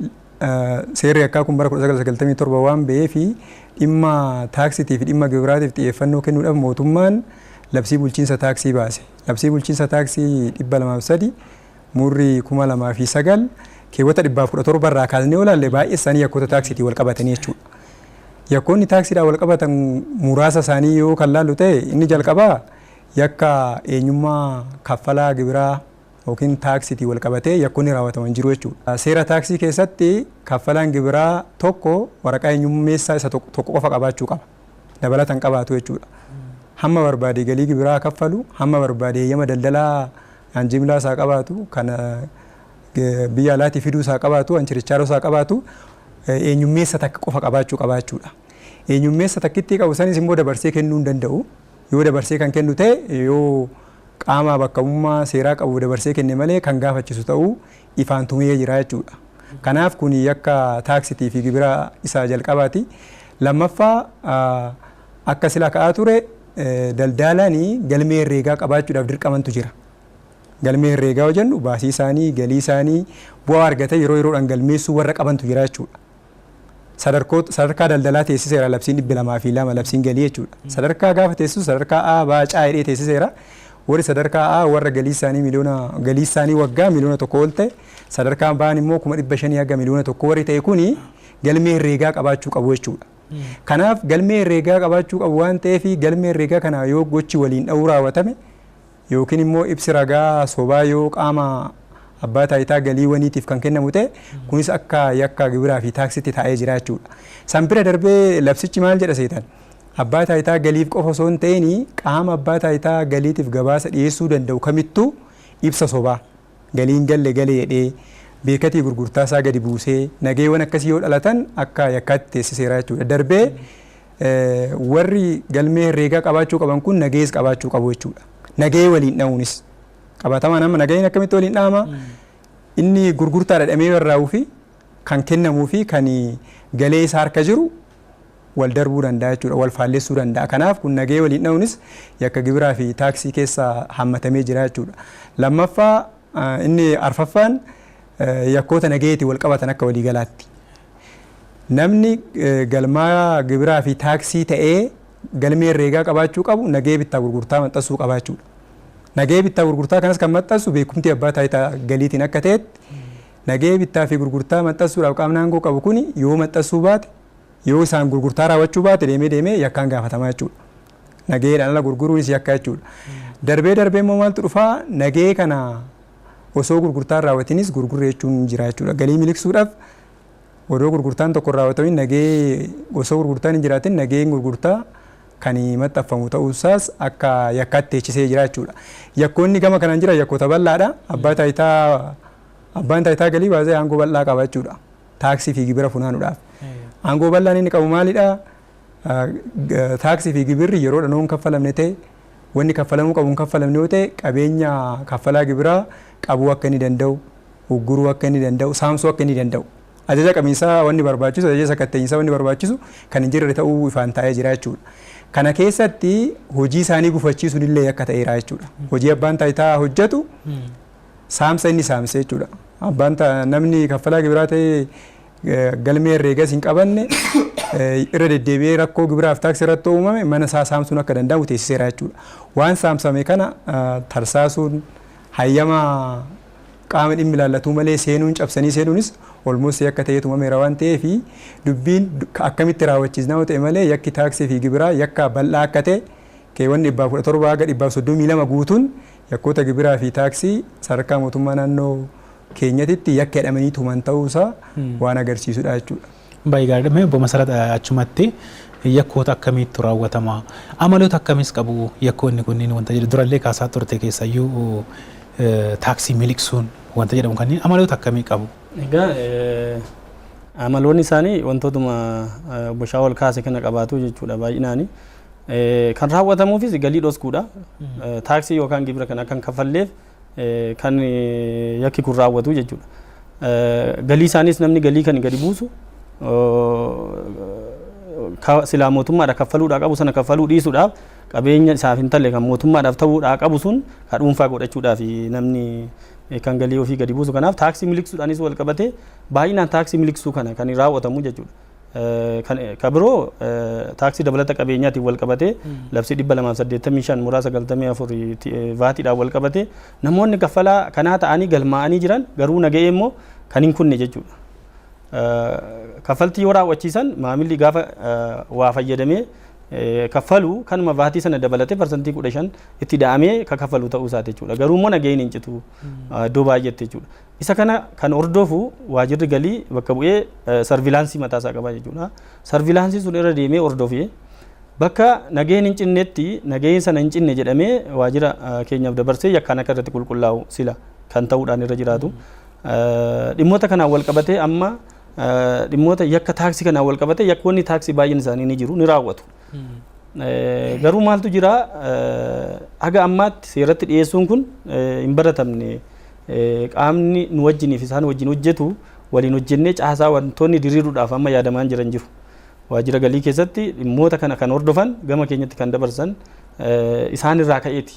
seerri yakkaa kun bara 1997 waan ba'ee fi dhimma taaksitii fi dhimma gibiraatiif xiyyeeffannoo kennuudhaaf mootummaan labsii bulchiinsa taaksii baase. Labsii bulchiinsa taaksii 203 murrii 2009 keewwata 117 irraa kaasnee olaalle, baay'ee isaanii yakkoota taaksiitii wal qabatanii jechuudha. Yakkoonni taaksiidhaan wal qabatan muraasa isaanii yoo kan laallu ta'e, inni jalqabaa yakka eenyummaa kaffalaa gibiraa yookiin taaksiitii wal qabatee yakkoonni raawwataman jiru jechuudha. Seera taaksii keessatti kaffalaan gibiraa tokko waraqaa eenyummeessaa isa tokko qofa qabaachuu qaba. Dabalatan qabaatu jechuudha. Hamma barbaade galii gibiraa kaffalu, hamma barbaade eeyyama daldalaa jimlaa isaa qabaatu, kan biyya alaatii fiduu isaa qabaatu, anchirichaaroo isaa qabaatu, eenyummeessa takka qofa qabaachuu qaba jechuudha. Eenyummeessa takkittii qabu sanis immoo dabarsee kennuu hin danda'u. Yoo dabarsee kan kennu ta'e, yoo qaama bakka bu'ummaa seeraa qabu dabarsee kenne malee kan gaafachisu ta'uu ifaan tumee jira jechuudha. Kanaaf kun yakka taaksitii fi gibira isa jalqabaati. Lammaffaa, akka sila ka'aa ture, daldaalanii galmee herreegaa qabaachuudhaaf dirqamantu jira. Galmee herreegaa yoo jennu, baasii isaanii, galii isaanii, bu'aa argatan yeroo yeroodhaan galmeessuu warra qabantu jira jechuudha. Sadarkaa daldalaa teessiseera labsiin 202, labsiin galii jechuudha. Sadarkaa gaafa teessisu sadarkaa A, B, C jedhee teessiseera. Warri sadarkaa A warra galii isaanii miliyoona, galii isaanii waggaa miliyoona 1 ol ta'e, sadarkaan B'n immoo 500,000 haga miliyoona 1 warri ta'e kuni galmee herreegaa qabaachuu qabu jechuudha. Kanaaf galmee herreegaa qabaachuu qabu waan ta'eef, galmee herreegaa kana yoo gochi waliin dha'uu raawwatame yookiin immoo ibsi ragaa sobaa yoo qaama abbaa taayitaa galiiwwaniitiif kan kennamu ta'e, kunis akka yakka gibiraa fi taaksitti taa'ee jira jechuudha. San bira darbee labsichi maal jedha seetan? Abbaa taayitaa galiif qofa osoo hin ta'in, qaama abbaa taayitaa galiitiif gabaasa dhiyeessuu danda'u kamittuu ibsa sobaa, galiin galle gale jedhee, beekatii gurgurtaa isaa gadi buusee, nageewwan akkasii yoo dhalatan akka yakkaatti teessiseera jechuudha. Darbee warri galmee herreegaa qabaachuu qaban kun nagees qabaachuu qabu jechuudha. Nagahee waliin dha'uunis qabatamaan amma nagaheen akkamitti waliin dha'ama? Inni gurgurtaa dhadhamee barraa'uu fi kan kennamuu fi kan galee isaa harka jiru wal darbuu danda'a jechuudha, wal faallessuu danda'a. Kanaaf kun nagahee waliin dha'uunis yakka gibiraa fi taaksii keessa hammatamee jira jechuudha. Lammaffaa, inni arfaffaan yakkoota nagaheetiin wal qabatan akka waliigalaatti. Namni galmaa gibiraa fi taaksii ta'ee galmee herreegaa qabaachuu qabu nagahee bittaa gurgurtaa maxxansuu qabaachuudha. Nagahee bittaa gurgurtaa kanas kan maxxansu beekumtii abbaa taayitaa galiitiin akka ta'etti, nagahee bittaa fi gurgurtaa maxxansuudhaaf qaamni aangoo qabu kuni yoo maxxansuu baate Yoo isaan gurgurtaa raawwachuu baate, deemee deemee yakkaan gaafatamaa jechuudha. Nagayeedhaan ala gurguruunis yakka jechuudha. Darbee darbee immoo maaltu dhufaa? Nagahee kana osoo gurgurtaan raawwatinis gurgurre jechuun jira jechuudha. Galii miliqsuudhaaf odoo gurgurtaan tokko hin raawwatamin, nagahee osoo gurgurtaan hin jiraatin, nagaheen gurgurtaa kan maxxanfamu ta'uusaas akka yakkaatti teechisee jira jechuudha. Yakkoonni gama kanaan jira yakkoota bal'aadha. Abbaan taayitaa galii baasee aangoo bal'aa qaba jechuudha. Taaksii fi gibira funaanuudhaaf. Aangoo bal'aan inni qabu maalidha? Taaksii fi gibirri yeroo dhanoo hin kaffalamne ta'e, wanni kaffalamuu qabu hin kaffalamne yoo ta'e, qabeenya kaffalaa gibiraa qabuu akka inni danda'u, ugguruu akka inni danda'u, saamsuu akka inni danda'u. Ajaja qabiinsaa wanni barbaachisu, ajaja sakatteenyisaa wanni barbaachisu kan hin jirre ta'uu ifaan taa'ee jira jechuudha. Kana keessatti hojii isaanii gufachiisuun illee akka ta'eera jechuudha. Hojii abbaan taayitaa hojjetu saamsa inni saamse jechuudha. Abbaan namni kaffalaa gibiraa ta'ee galmee herreegas hin qabanne irra deddeebi'ee rakkoo gibiraaf taaksii irratti uumame mana isaa saamsuun akka danda'amu teessiseera jechuudha. Waan saamsame kana tarsaasuun, hayyama qaama dhimmi ilaallatuu malee seenuun, cabsanii seenuunis olmoos yakka ta'ee tumameera waan ta'eef, dubbiin akkamitti raawwachiisnaa yoo ta'e malee, yakki taaksii fi gibiraa yakka bal'aa akka ta'e, keewwanni 117 haga 132 guutuun yakkoota gibiraa fi taaksii sadarkaa mootummaa naannoo keenyatitti yakka jedhamanii tuman ta'uusaa waan agarsiisudha jechuudha. Baay'ee gaariidha. Mee obbo Masarat, achumatti yakkoota akkamiitu raawwatama? Amaloota akkamis qabu yakkoonni kunniin wanta jedhu durallee kaasaa turte, keessayyuu taaksii miliqsuun wanta jedhamu kanneen amaloota akkamii qabu? Egaa amaloonni isaanii wantootuma obbo Shaawol kaase kana qabaatu jechuudha baay'inaani. Kan raawwatamuufis galii dhoskuudha. Taaksii yookaan gibira kan akka hin kaffalleef kan yakki kun raawwatu jechuudha. Galii isaanis namni galii kan gadi buusu silaa mootummaadha kaffaluudhaa qabu sana kaffaluu dhiisuudhaaf, qabeenya isaaf hin talle kan mootummaadhaaf ta'uudhaa qabu sun kan dhuunfaa godhachuudhaaf namni kan galii ofii gadi buusu. Kanaaf taaksii miliqsuudhaanis wal qabatee baay'inaan taaksii miliqsuu kana kan raawwatamu jechuudha. Kan biroo taaksii dabalata qabeenyaatiin wal qabatee labsii 285 muraa 94 VATiidhaan wal qabatee namoonni kaffalaa kanaa ta'anii galmaa'anii jiran garuu naga'ee immoo kan hin kunne jechuudha. Kaffaltii yoo raawwachiisan, maamilli gaafa waa fayyadamee kaffalu kanuma VATii sana dabalatee 15% itti da'amee ka kaffalu ta'uu isaati jechuudha. Garuu immoo nagaheen hin citu iddoo baay'eetti jechuudha. Isa kana kan hordofu waajirri galii bakka bu'ee surveillance mataa isaa qaba jechuudha. Surveillance sun irra deemee hordofee bakka nagaheen hin cinnetti nagaheen sana hin cinne jedhamee waajira keenyaaf dabarsee yakkaan akka irratti qulqullaa'u sila kan ta'uudhaan irra jiraatu. Dhimmoota kanaan wal qabatee amma dhimmoota yakka taaksii kanaan wal qabatee yakkoonni taaksii baay'een isaanii ni jiru, ni raawwatu. Garuu maaltu jira? Haga ammaatti seeratti dhiyeessuun kun hin baratamne. Qaamni nu wajjiniif isaan wajjin hojjetu waliin hojjennee caasaa wantoonni diriiruudhaaf amma yaadamaan jiran jiru. Waajjira galii keessatti dhimmoota kana kan hordofan, gama keenyatti kan dabarsan isaan irraa ka'eeti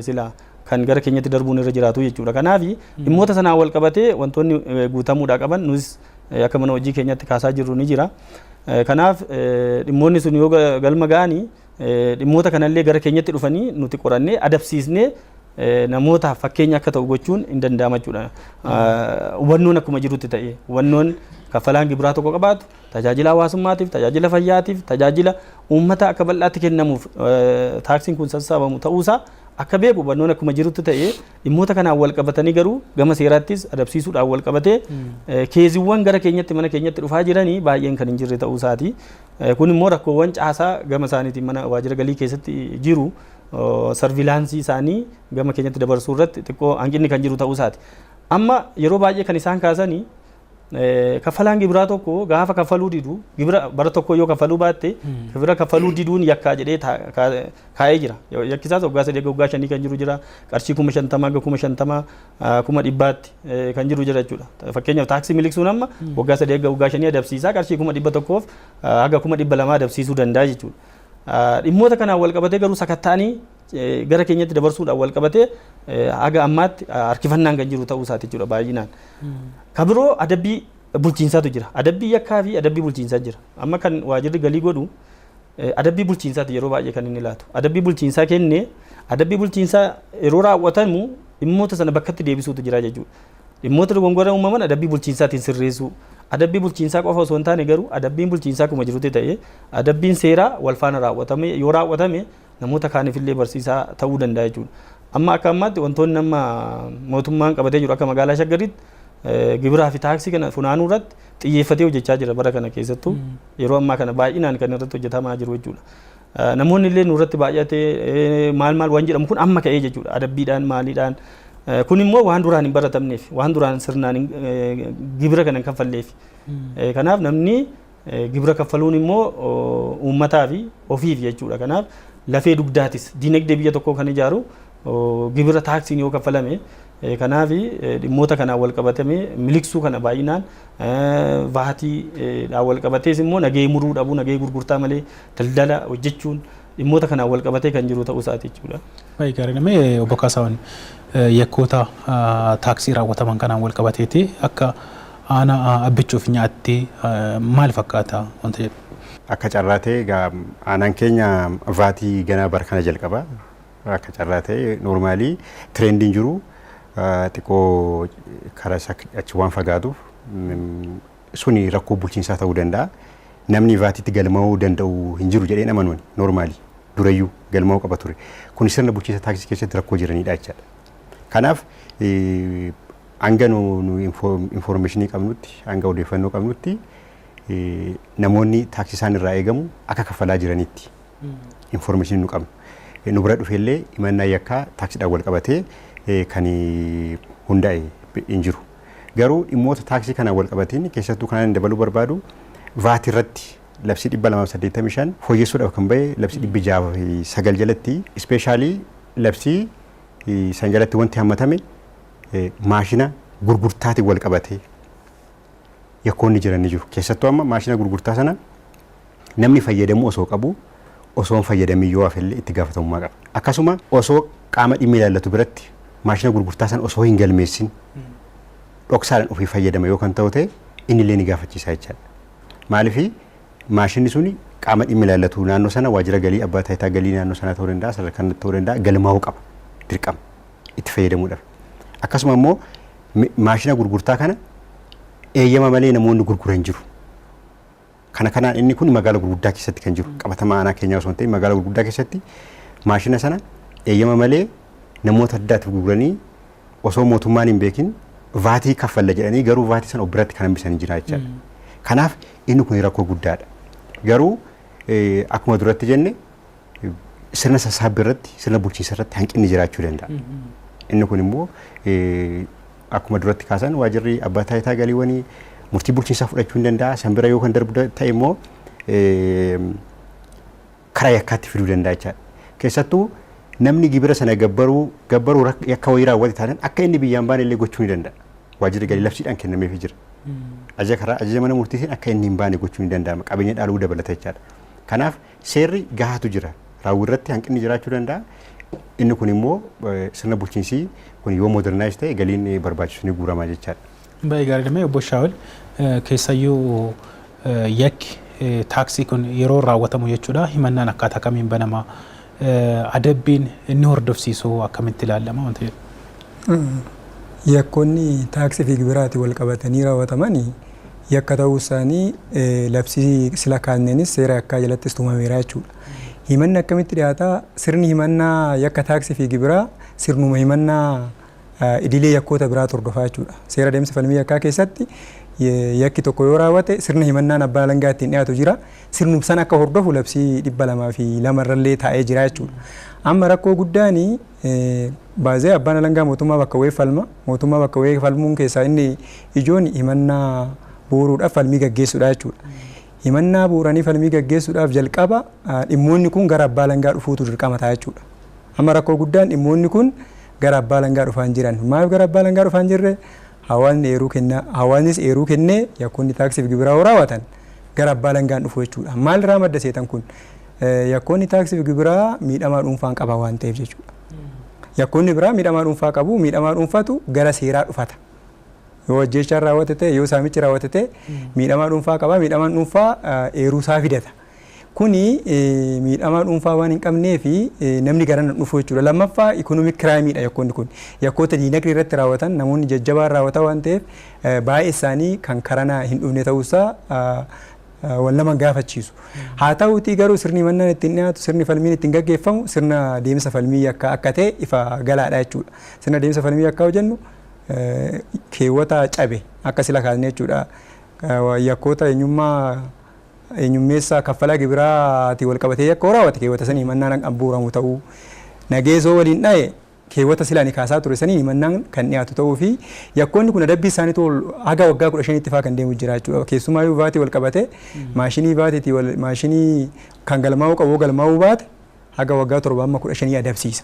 sila kan gara keenyatti darbuun irra jiraatu jechuudha. Kanaaf dhimmoota sanaan wal qabatee wantoonni guutamuudhaa qaban nus akka mana hojii keenyatti kaasaa jirru ni jira. Kanaaf dhimmoonni sun yoo galma ga'anii, dhimmoota kanallee gara keenyatti dhufanii nuti qorannee adabsiisnee namootaaf fakkeenya akka ta'u gochuun hin danda'ama jechuudha. Hubannoon akkuma jirutti ta'e, hubannoon kaffalaan gibiraa tokko qabaatu tajaajila hawaasummaatiif, tajaajila fayyaatiif, tajaajila uummata akka bal'aatti kennamuuf taaksiin kun sassaabamu ta'uusaa akka beeku hubannoon akkuma jirutti ta'e, dhimmoota kanaan wal qabatanii garuu gama seeraattis adabsiisuudhaan wal qabatee caseiiwwan gara keenyatti mana keenyatti dhufaa jiranii baay'een kan hin jirre ta'uu isaati. Kun immoo rakkoowwan caasaa gama isaaniitiin mana waajjira galii keessatti jiru surveillance isaanii gama keenyatti dabarsuu irratti xiqqoo hanqinni kan jiru ta'uu isaati. Amma yeroo baay'ee kan isaan kaasanii, kaffalaan gibiraa tokko gaafa kaffaluu didu, gibira bara tokko yoo kaffaluu baatte, gibira kaffaluu diduun yakkaa jedhee kaa'ee jira. Yakkisaas waggaa 3 waggaa 5 kan jiru jira. Qarshii 50,000 hanga 50,000, 100,000tti kan jiru jira jechuudha. Fakkeenyaaf taaksii miliqsuun amma waggaa 3 hanga waggaa 5 adabsiisaa, qarshii 100,000 haga 200,000 adabsiisuu danda'a jechuudha. Dhimmoota kanaan wal qabatee garuu sakatta'anii gara keenyatti dabarsuudhaan wal qabatee haga ammaatti harkifannaan kan jiru ta'uu isaati jechuudha baay'inaan. Ka biroo adabbii bulchiinsaatu jira. Adabbii yakkaa fi adabbii bulchiinsaa jira. Amma kan waajirri galii godhu adabbii bulchiinsaati yeroo baay'ee kan inni laatu. Adabbii bulchiinsaa kennee, adabbii bulchiinsaa yeroo raawwatamu dhimmoota sana bakkatti deebisuutu jira jechuudha. Dhimmoota dogongora uumaman adabbii bulchiinsaatiin sirreessuu. Adabbii bulchiinsaa qofa osoo hin taane garuu adabbiin bulchiinsaa akkuma jirutti ta'ee adabbiin seeraa wal faana raawwatame yoo raawwatame namoota kaaniif illee barsiisaa ta'uu danda'a jechuudha. Amma akka ammaatti wantoonni amma mootummaan qabatee jiru akka magaalaa Shaggaritti gibiraa fi taaksii kana funaanuu irratti xiyyeeffatee hojjechaa jira bara kana keessattuu yeroo ammaa kana baay'inaan kan irratti hojjetamaa jiru jechuudha. Namoonni illee nurratti baay'atee maal maal waan jedhamu kun amma ka'ee jechuudha adabbiidhaan maaliidhaan kun immoo waan duraan hin baratamneef waan duraan sirnaan gibira kana hin kaffalleef. Kanaaf namni gibira kaffaluun immoo uummataa fi ofiif jechuudha. Kanaaf lafee dugdaatis diinagdee biyya tokkoo kan ijaaru gibira taaksiin yoo kaffalame kanaaf dhimmoota kanaan wal qabatame miliqsuu kana baay'inaan vaatiidhaan wal qabatees immoo nagahee muruu dhabuu nagahee gurgurtaa malee daldala hojjechuun dhimmoota kanaan wal qabatee kan jiru ta'uu isaati jechuudha. Baay'ee gaarii namee obbo Kaasaawwan yakkoota taaksii raawwataman kanaan wal qabateeti akka aanaa abbichuuf nyaatti maal fakkaata wanta jedhu. Akka carraa ta'e egaa aanaan keenya vaatii ganaa bara kana jalqaba. Akka carraa ta'e normally trendiin jiru xiqqoo karaa achi waan fagaatuuf suni rakkoo bulchiinsaa ta'uu danda'a. Namni vaatiitti galmaa'uu danda'u hin jiru jedheen amanuun normally durayyuu galmaa'uu qaba ture. Kun sirna bulchiinsa taaksii keessatti rakkoo jiranidha jechaadha. Kanaaf hanga nu informationii qabnutti hanga odeeffannoo qabnutti namoonni taaksii isaan irraa eegamu akka kaffalaa jiranitti informationii nu qabnu. Nu bira dhufeellee himannaa yakkaa taaksiidhaan wal qabatee kan hundaa'e hin jiru. Garuu dhimmoota taaksii kanaan wal qabateen keessattuu kanaan dabaluu barbaadu vaatii irratti labsii 285 fooyyessuudhaaf kan bahe labsii 609 jalatti specially labsii san jalatti wanti hammatame maashina gurgurtaatiin wal qabatee yakkoonni jiran ni jiru. Keessattuu amma maashina gurgurtaa sana namni fayyadamuu osoo qabu osoo hin fayyadamin yoo hafellee itti gaafatamummaa qaba. Akkasuma osoo qaama dhimmi ilaallatu biratti maashina gurgurtaa sana osoo hin galmeessin dhoksaadhaan ofii fayyadama yoo kan ta'u ta'e inni illee ni gaafachiisa jechaadha. Maaliif maashinni suni qaama dhimmi ilaallatu naannoo sana waajjira galii abbaa taayitaa galii naannoo sanaa ta'uu danda'a sadarkaa ta'uu danda'a galmaa'uu qaba dirqama itti fayyadamuudhaaf. Akkasuma immoo maashina gurgurtaa kana eeyyama malee namoonni gurguran jiru. Kana kanaan inni kun magaalaa gurguddaa keessatti kan jiru qabatamaa aanaa keenyaa osoo hin ta'in magaalaa gurguddaa keessatti maashina sana eeyyama malee namoota addaatiif gurguranii osoo mootummaan hin beekin vaatii kaffalla jedhanii garuu vaatii sana of biratti kan hambisanii jira jechaadha. Kanaaf inni kun rakkoo guddaadha. Garuu akkuma duratti jenne sirna sassaabbii irratti sirna bulchiinsa irratti hanqinni jiraachuu danda'a. Inni kun immoo akkuma duratti kaasan waajjirri abbaa taayitaa galiiwwanii murtii bulchiinsaa fudhachuu hin danda'a. San bira yoo kan darbu ta'e immoo karaa yakkaatti fiduu danda'a jechaadha. Keessattuu namni gibira sana gabbaruu gabbaruu yakka wayii raawwate taanaan akka inni biyyaan baane illee gochuu ni danda'a. Waajjirri galii labsiidhaan kennameefii jira. Ajaja karaa ajaja mana murtiitiin akka inni hin baane gochuu ni danda'ama. Qabeenya dhaaluu dabalata jechaadha. Kanaaf seerri gahaatu jira. Raawwii irratti hanqinni jiraachuu danda'a. Inni kun immoo sirna bulchiinsii kun yoo modernize ta'e galiin barbaachisu ni guurama jechaadha. Baay'ee gaarii dha. Obbo Shaawul keessayyuu yakki taaksii kun yeroo raawwatamu jechuudha himannaan akkaataa kamiin banama adabbiin inni hordofsiisu akkamitti ilaalama wanta jedhu. Yakkoonni taaksii fi gibiraati wal qabatanii raawwataman yakka ta'uu isaanii labsii sila kaanneenis seera yakkaa jalattis tumameera jechuudha. Himanni akkamitti dhiyaataa sirni himannaa yakka taaksii fi gibiraa sirnuma himannaa idilee yakkoota biraa hordofaa jechuudha. Seera adeemsa falmii yakkaa keessatti yakki tokko yoo raawwate sirna himannaan abbaa alangaa ittiin dhiyaatu jira. Sirnum san akka hordofu labsii 202 irrallee taa'ee jira jechuudha. Amma rakkoo guddaan baazee abbaan alangaa mootummaa bakka bu'ee falma. Mootummaa bakka bu'ee falmuun keessaa inni ijoon himannaa bu'uuruudhaaf falmii gaggeessuudha jechuudha. Himannaa bu'uuranii falmii gaggeessuudhaaf jalqaba dhimmoonni kun gara abbaa alangaa dhufuutu dirqama ta'a jechuudha. Amma rakkoo guddaan dhimmoonni kun gara abbaa alangaa dhufaa hin jiran. Maaliif gara abbaa alangaa dhufaa hin jirre? Hawaasni eeruu kennaa hawaasnis eeruu kennee yakkoonni taaksiif gibiraa yoo raawwatan gara abbaa alangaan dhufu jechuudha. Maal irraa madda seetan kun? Yakkoonni taaksiif gibiraa miidhamaa dhuunfaan qaba waan ta'eef jechuudha. Yakkoonni biraa miidhamaa dhuunfaa qabu miidhamaa dhuunfatu gara seeraa dhufata. Yoo ajjeechaan raawwate ta'e yoo saamichi raawwate ta'e miidhamaa dhuunfaa qaba miidhamaan dhuunfaa eeruu isaa fidata. Kuni miidhamaa dhuunfaa waan hin qabnee fi namni gara dhufu jechuudha. Lammaffaa, economic crimeiidha yakkoonni kun. Yakkoota diinagdee irratti raawwatan, namoonni jajjabaan raawwatan waan ta'eef, baay'ee isaanii kan karanaa hin dhufne ta'uusaa wal nama gaafachiisu. Haa ta'uutii garuu sirni himannaan ittiin dhiyaatu, sirni falmiin ittiin gaggeeffamu sirna deemsa falmii yakkaa akka ta'e ifa galaadha jechuudha. Sirna deemsa falmii yakkaa jennu keewwata cabe akka sila kaasne jechuudha. Yakkoota eenyummaa eenyummeessa kaffalaa gibiraatiin wal qabatee yakka raawwate keewwata sanii himannaan kan bu'uuramu ta'uu, nageessoo waliin dha'e keewwata silaa ni kaasaa ture sanii himannaan kan dhiyaatu ta'uu fi yakkoonni kun adabbii isaanii haga waggaa 15tti faa kan deemu jira jechuudha. Keessumaayyuu VATii wal qabatee maashinii VATiitii maashinii kan galmaa'uu qabu galmaa'uu baate haga waggaa 7 amma 15 adabsiisa.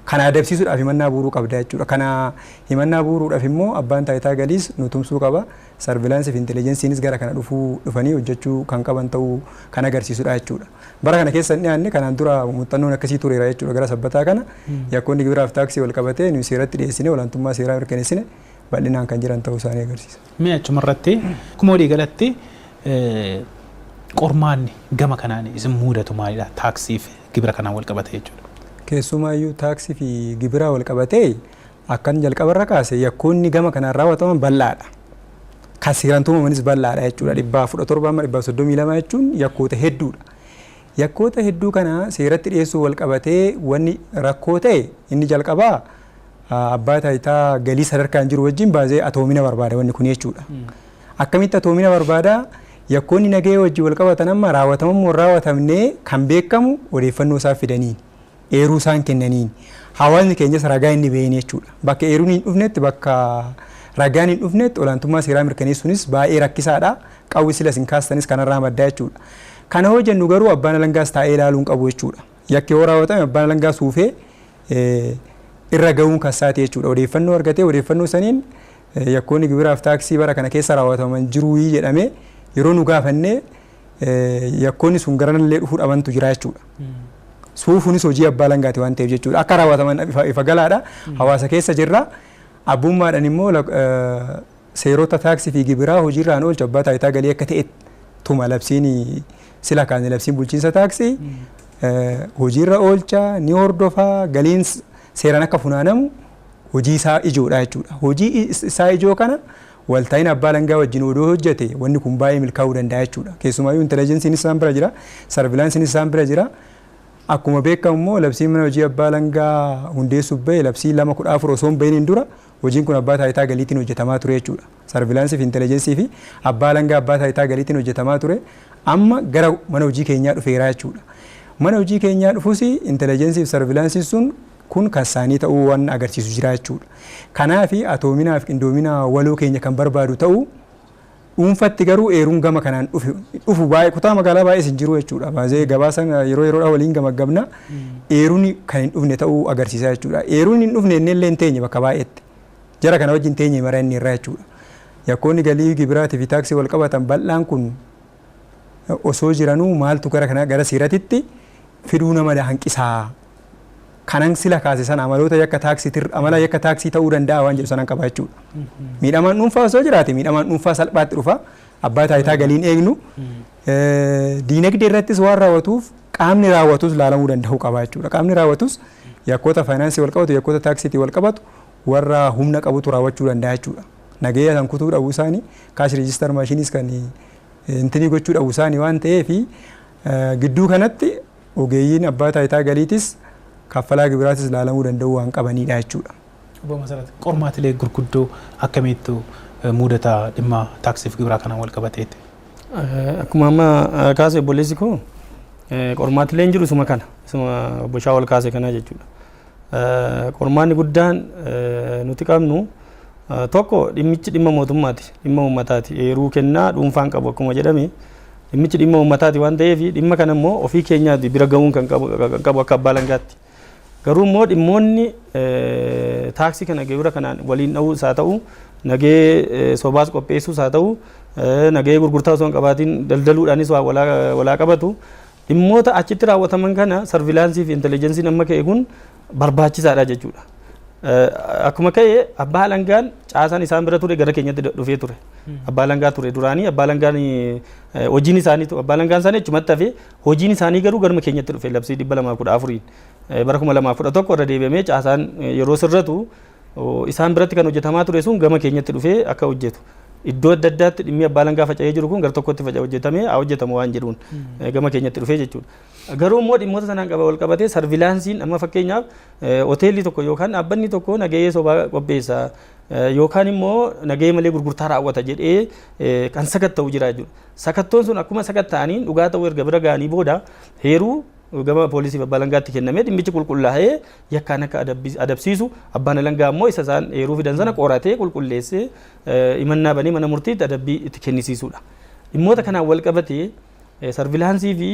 Kana adabsiisuudhaaf himannaa bu'uuruu qabda jechuudha. Kana himannaa bu'uuruudhaaf immoo abbaan taayitaa galiis nu tumsuu qaba. Surveillanceii fi intelligenceiinis gara kana dhufuu dhufanii hojjechuu kan qaban ta'uu kan agarsiisudha jechuudha. Bara kana keessa hin dhiyaanne, kanaan dura muuxannoon akkasii tureera jechuudha. Gara Sabbataa kana yakkoonni gibiraaf taaksii wal qabatee nuyi seeratti dhiyeessine, olaantummaa seeraa mirkaneessine bal'inaan kan jiran ta'uu isaanii agarsiisa. Mee achumarratti akkuma walii galatti qormaanni gama kanaan isin mudatu maalidha, taaksii fi gibira kanaan wal qabate jechuudha? Keessumaayyuu taaksii fi gibiraa wal qabatee akkan jalqabarra kaase yakkoonni gama kanaan raawwataman bal'aadha. Kan seeraan tumamanis bal'aadha jechuudha. 117 amma 132 jechuun yakkoota hedduudha. Yakkoota hedduu kana seeratti dhiyeessuu wal qabatee wanni rakkoo ta'e inni jalqabaa abbaa taayitaa galii sadarkaan jiru wajjin baasee atoomina barbaada wanni kun jechuudha. Akkamitti atoomina barbaada? Yakkoonni nagahee wajjin wal qabatan amma raawwatamammoo raawwatamnee kan beekamu odeeffannoo isaa fidaniin, eeruu isaan kennaniin, hawaasni keenyas ragaa inni baheen jechuudha. Bakka eeruun hin dhufnetti, bakka ragaan hin dhufnetti olaantummaa seeraa mirkaneessuunis baay'ee rakkisaadha. Qawwi sila isin kaastanis kanarraa maddaa jechuudha. Kana hoo jennu garuu abbaan alangaas taa'ee ilaaluu hin qabu jechuudha. Yakki yoo raawwatame abbaan alangaa suufee irra gahuun kassaati jechuudha. Odeeffannoo argatee odeeffannoo saniin yakkoonni gibiraaf taaksii bara kana keessa raawwataman jiruu jedhamee yeroo nu gaafannee yakkoonni sun garanallee dhufuu dhabantu jira jechuudha. Suufuunis hojii abbaa alangaati waan ta'eef jechuudha. Akka raawwataman ifa galaadha. Hawaasa keessa jirra. Abbummaadhaan immoo seerota taaksii fi gibiraa hojiirraan oolchu abbaa taayitaa galii akka ta'e tuma labsiin sila kaane. Labsiin bulchiinsa taaksii hojiirra oolcha, ni hordofaa, galiin seeraan akka funaanamu hojii isaa ijoodha jechuudha. Hojii isaa ijoo kana waltaa'ina abbaa alangaa wajjin odoo hojjete wanni kun baay'ee milkaa'uu danda'a jechuudha. Keessumaayyuu intelligenceiin isaan bira jira, surveillanceiin isaan bira jira. Akkuma beekamu immoo labsiin mana hojii abbaa alangaa hundeessuuf bahe labsii 2/14 osoo hin bahiniin dura hojiin kun abbaa taayitaa galiitiin hojjetamaa ture jechuudha. Surveillanceii fi intelligenceii fi abbaa alangaa abbaa taayitaa galiitiin hojjetamaa ture. Amma gara mana hojii keenyaa dhufeera jechuudha. Mana hojii keenyaa dhufus intelligenceii fi surveillanceiin sun kun kan isaanii ta'uu waan agarsiisu jira jechuudha. Kanaaf atoominaa fi qindoomina waloo keenya kan barbaadu ta'uu, dhuunfatti garuu eeruun gama kanaan dhufu baay'ee kutaa magaalaa baay'ees hin jiru jechuudha. Baay'ee gabaasa yeroo yeroodhaan waliin gamaggabna, eeruun kan hin dhufne ta'uu agarsiisa jechuudha. Eeruun hin dhufne inni illee hin teenye bakka baay'eetti. Jara kana wajjin teenye mara inni irraa jechuudha. Yakkoonni galii gibiraatii fi taaksii wal qabatan bal'aan kun osoo jiranuu maaltu gara kana gara seeratitti fiduu nama hanqisaa? Kanan sila kaase sana amaloota yakka taaksii, amala yakka taaksii ta'uu danda'a waan jedhu sanan qaba jechuudha. Miidhamaan dhuunfaa osoo jiraate miidhamaan dhuunfaa salphaatti dhufa. Abbaa taayitaa galiin eegnu. Diinagdee irrattis waan raawwatuuf qaamni raawwatus laalamuu danda'uu qaba jechuudha. Qaamni raawwatus yakkoota faayinaansii wal qabatu, yakkoota taaksiitii wal qabatu warra humna qabutu raawwachuu danda'a jechuudha. Nageenya kan kutuu dhabuu isaanii, cash register machineiis kan intinii gochuu dhabuu isaanii waan ta'eef, gidduu kanatti ogeeyyiin abbaa taayitaa galiitis kaffalaa gibiraatis laalamuu danda'uu waan qabanidha jechuudha. Obbo Masarat, qormaatilee gurguddoo akkamiittu mudata dhimma taaksii fi gibiraa kanaan wal qabateeti? Akkuma amma kaase obboleessi koo, qormaatileen jiru isuma kana, isuma obbo Shaawol kaase kana jechuudha. Qormaanni guddaan nuti qabnu tokko, dhimmichi dhimma mootummaati, dhimma uummataati. Eeruu kennaa dhuunfaan qabu akkuma jedhame, dhimmichi dhimma uummataati waan ta'eef dhimma kana immoo ofii keenyaati bira ga'uun kan qabu akka abbaa alangaatti. Garuu immoo dhimmoonni taaksii kana gibira kanaan waliin dha'uus haa ta'u, nagee sobaas qopheessuus haa ta'u, nagahee gurgurtaa osoo hin qabaatiin daldaluudhaanis waa walaa qabatu, dhimmoota achitti raawwataman kana surveillanceii fi intelligenceiin amma ka'e kun barbaachisaadha jechuudha. Akkuma ka'e abbaa alangaan caasaan isaan bira ture gara keenyatti dhufee ture. Abbaa alangaa ture duraanii, abbaa alangaan hojiin isaanii, abbaa alangaan isaanii achumatti hafee, hojiin isaanii garuu garuma keenyatti dhufe. Labsii 214 bara 2011 irra deebi'amee caasaan yeroo sirratu isaan biratti kan hojjetamaa ture sun gama keenyatti dhufee akka hojjetu. Iddoo adda addaatti dhimmi abbaa alangaa faca'ee jiru kun gara tokkotti faca'ee hojjetamee haa hojjetamu waan jedhuun gama keenyatti dhufee jechuudha. Garuu immoo dhimmoota sanaan qaba wal qabatee surveillanceiin amma fakkeenyaaf hoteelli tokko yookaan dhaabbanni tokko nagahee sobaa qopheessa yookaan immoo nagahee malee gurgurtaa raawwata jedhee kan sakatta'u jira jechuudha. Sakattoon sun akkuma sakatta'aniin dhugaa ta'uu erga bira ga'anii booda heeruu gama poolisii abbaa alangaatti kennamee dhimmichi qulqullaa'ee yakkaan akka adabsiisu, abbaan alangaa immoo isa isaan heeruu fidan sana qoratee qulqulleessee himannaa banee mana murtiitti adabbii itti kennisiisudha. Dhimmoota kanaan wal qabatee surveillance fi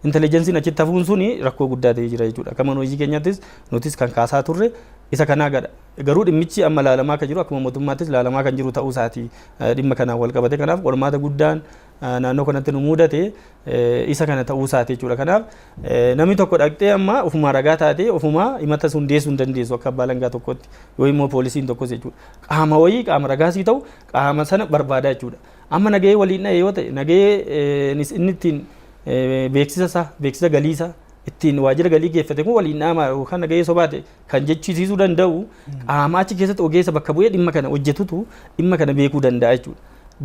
intelligenceiin achitti hafuun suni rakkoo guddaa ta'ee jira jechuudha. Akka mana hojii keenyattis nutis kan kaasaa turre isa kanaa gadha. Garuu dhimmichi amma laalamaa kan jiru, akkuma mootummaattis laalamaa kan jiru ta'uu isaati dhimma kanaan wal qabate. Kanaaf qormaata guddaan naannoo kanatti nu mudate isa kana ta'uu isaati jechuudha. Kanaaf namni tokko dhaqxee amma ofumaa ragaa taatee ofumaa himata sun hundeessuu hin dandeessu akka abbaa alangaa tokkotti yoo immoo poolisiin tokkos jechuudha. Qaama wayii, qaama ragaasii ta'u, qaama sana barbaada jechuudha. Amma nagahee waliin dha'e yoo ta'e, nagahee inni ittiin beeksisa isaa, beeksisa galii isaa ittiin waajjira galii geeffate kun waliin dhaamaa yookaan nagahee sobaate kan jechisiisuu danda'u qaama achi keessatti ogeessa bakka bu'ee dhimma kana hojjetutu dhimma kana beekuu danda'a jechuudha.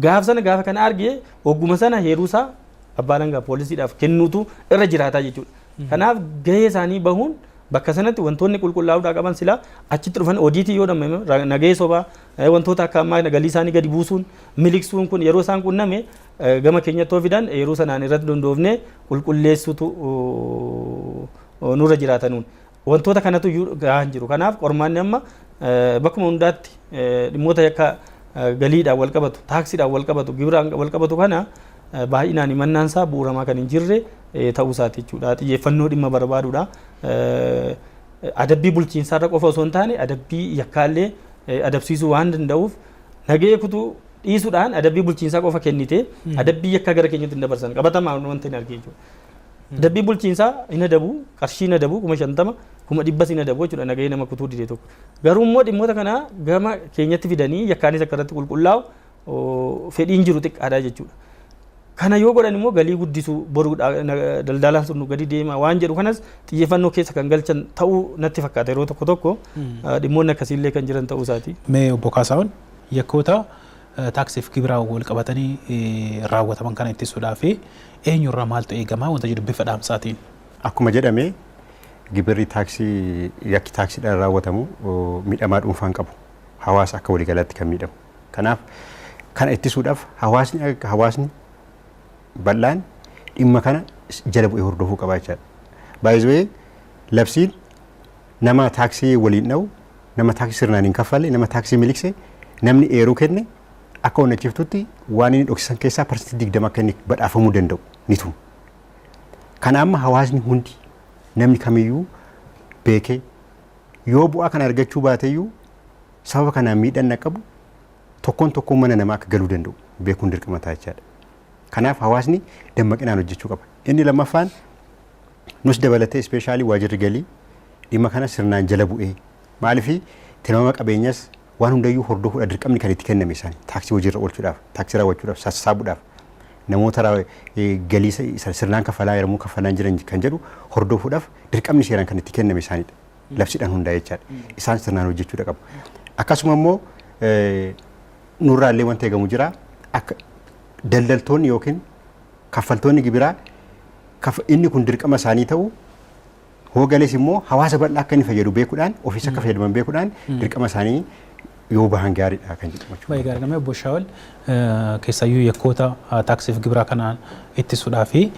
Gaaf sana gaafa kana argee ogguma sana heeruusaa abbaa alangaa poolisiidhaaf kennuutu irra jiraataa jechuudha. Kanaaf gahee isaanii bahuun bakka sanatti wantoonni qulqullaa'uudhaa qaban silaa achitti dhufan audit yoo dhammame nagahee sobaa, wantoota akka ammaa galii isaanii gadi buusuun miliqsuun kun yeroo isaan qunname gama keenyatti yoo fidan yeroo sanaan irratti dondoofne qulqulleessutu nurra jiraatanuun. Wantoota kanatu iyyuu gahaa hin jiru. Kanaaf qormaanni amma bakkuma hundaatti dhimmoota yakka galiidhaan wal qabatu, taaksiidhaan wal qabatu, gibiraan wal qabatu kana baay'inaan himannaan isaa bu'uuramaa kan hin jirre ta'uu isaati jechuudha. Xiyyeeffannoo dhimma barbaadudha. Adabbii bulchiinsaarra qofa osoo hin taane adabbii yakkaallee adabsiisuu waan danda'uuf, nagahee kutuu dhiisuudhaan adabbii bulchiinsaa qofa kennite adabbii yakkaa gara keenyatti hin dabarsan qabatamaa wanta hin argee jechuudha. Adabbii bulchiinsaa hin adabu, qarshii hin adabu, 50,000, 100,000 hin adabu jechuudha nagahee nama kutuu dide tokko. Garuu immoo dhimmoota kana gama keenyatti fidanii yakkaanis akka irratti qulqullaa'u fedhiin jiru xiqqaadha jechuudha. Kana yoo godhan immoo galii guddisuu boru daldalaan sun gadi deema waan jedhu kanas xiyyeeffannoo keessa kan galchan ta'uu natti fakkaata, yeroo tokko tokko dhimmoonni akkasiillee kan jiran ta'uu isaati. Mee obbo Kaasaawwan, yakkoota taaksiif gibiraa wal qabatanii raawwataman kana ittisuudhaaf eenyurraa maaltu eegama wanta jedhu bifa dhaamsaatiin. Akkuma jedhame gibirri taaksii, yakki taaksiidhaan raawwatamu miidhamaa dhuunfaan qabu. Hawaasa akka waliigalaatti kan miidhamu. Kanaaf kana ittisuudhaaf hawaasni bal'aan dhimma kana jala bu'ee hordofuu qaba jechaadha. Baay'ee labsiin nama taaksii waliin dha'u, nama taaksii sirnaan hin kaffalle, nama taaksii miliqse, namni eeruu kenne akka onnachiiftutti waan inni dhoksisan keessaa 20% akka inni badhaafamuu danda'u ni tuma. Kana amma hawaasni hundi, namni kamiyyuu beekee yoo bu'aa kana argachuu baateyyuu sababa kanaan miidhaan qabu tokkoon tokkoon mana namaa akka galuu danda'u beekuun dirqama ta'a jechaadha. Kanaaf hawaasni dammaqinaan hojjechuu qaba. Inni lammaffaan nus dabalatee especially waajirri galii dhimma kana sirnaan jala bu'ee, maaliif tilmaama qabeenyas waan hundayyuu hordofuudha dirqamni kan itti kenname isaanii taaksii hojiirra oolchuudhaaf, taaksii raawwachuudhaaf, sassaabuudhaaf, namoota galii sirnaan kaffalaa yommuu kaffalaan jiran kan jedhu hordofuudhaaf dirqamni seeraan kan itti kenname isaaniidha. Labsiidhaan hundaa'e jechaadha. Isaan sirnaan hojjechuudha qabu. Akkasuma immoo nurraallee wanta eegamu jira, akka daldaltoonni yookiin kaffaltoonni gibiraa inni kun dirqama isaanii ta'u hoogalees immoo hawaasa bal'aa akka inni fayyadu beekuudhaan, ofiis akka fayyadaman beekuudhaan dirqama isaanii yoo bahan gaariidha kan jedhamu. Baay'ee gaariidha. Obbo Shaawol, keessayyuu yakkoota taaksiif gibiraa kanaan ittisuudhaa fi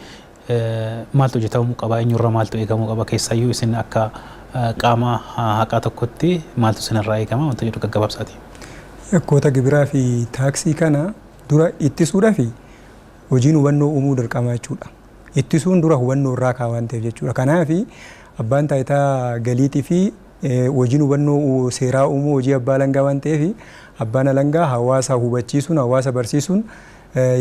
maaltu hojjetamuu qaba, eenyurra maaltu eegamuu qaba, keessayyuu isin akka qaama haqaa tokkotti maaltu isinirraa eegama wanta jedhu gaggabaabsaati. Yakkoota gibiraa fi taaksii kana dura ittisuudhaa fi hojiin hubannoo uumuu dirqama jechuudha. Ittisuun dura hubannoo irraa kaa waan ta'eef jechuudha. Kanaaf abbaan taayitaa galiitii fi hojiin hubannoo seeraa uumuu hojii abbaa alangaa waan ta'eef, abbaan alangaa hawaasa hubachiisuun, hawaasa barsiisuun,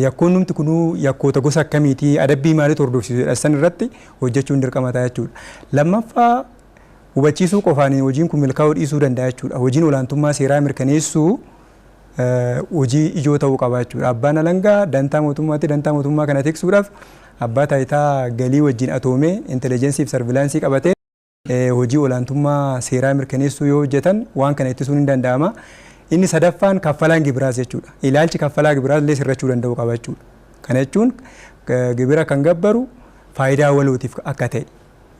yakkoon kunuu yakkoota gosa akkamiitii, adabbii maaliitu hordofsiisu jedha san irratti hojjechuun dirqama ta'a jechuudha. Lammaffaa Hubachiisuu qofaan hojiin kun milkaa'uu dhiisuu danda'a jechuudha. Hojiin olaantummaa seeraa mirkaneessuu hojii ijoo ta'uu qaba jechuudha. Abbaan alangaa dantaa mootummaatti dantaa mootummaa kana tiksuudhaaf abbaa taayitaa galii wajjin atoomee intelligence fi surveillance qabatee hojii olaantummaa seeraa mirkaneessuu yoo hojjetan waan kana ittisuun hin danda'ama. Inni sadaffaan kaffalaan gibiraas jechuudha. Ilaalchi kaffalaa gibiraas illee sirrachuu danda'u qaba jechuudha. Kana jechuun gibira kan gabbaru faayidaa walootiif akka ta'e,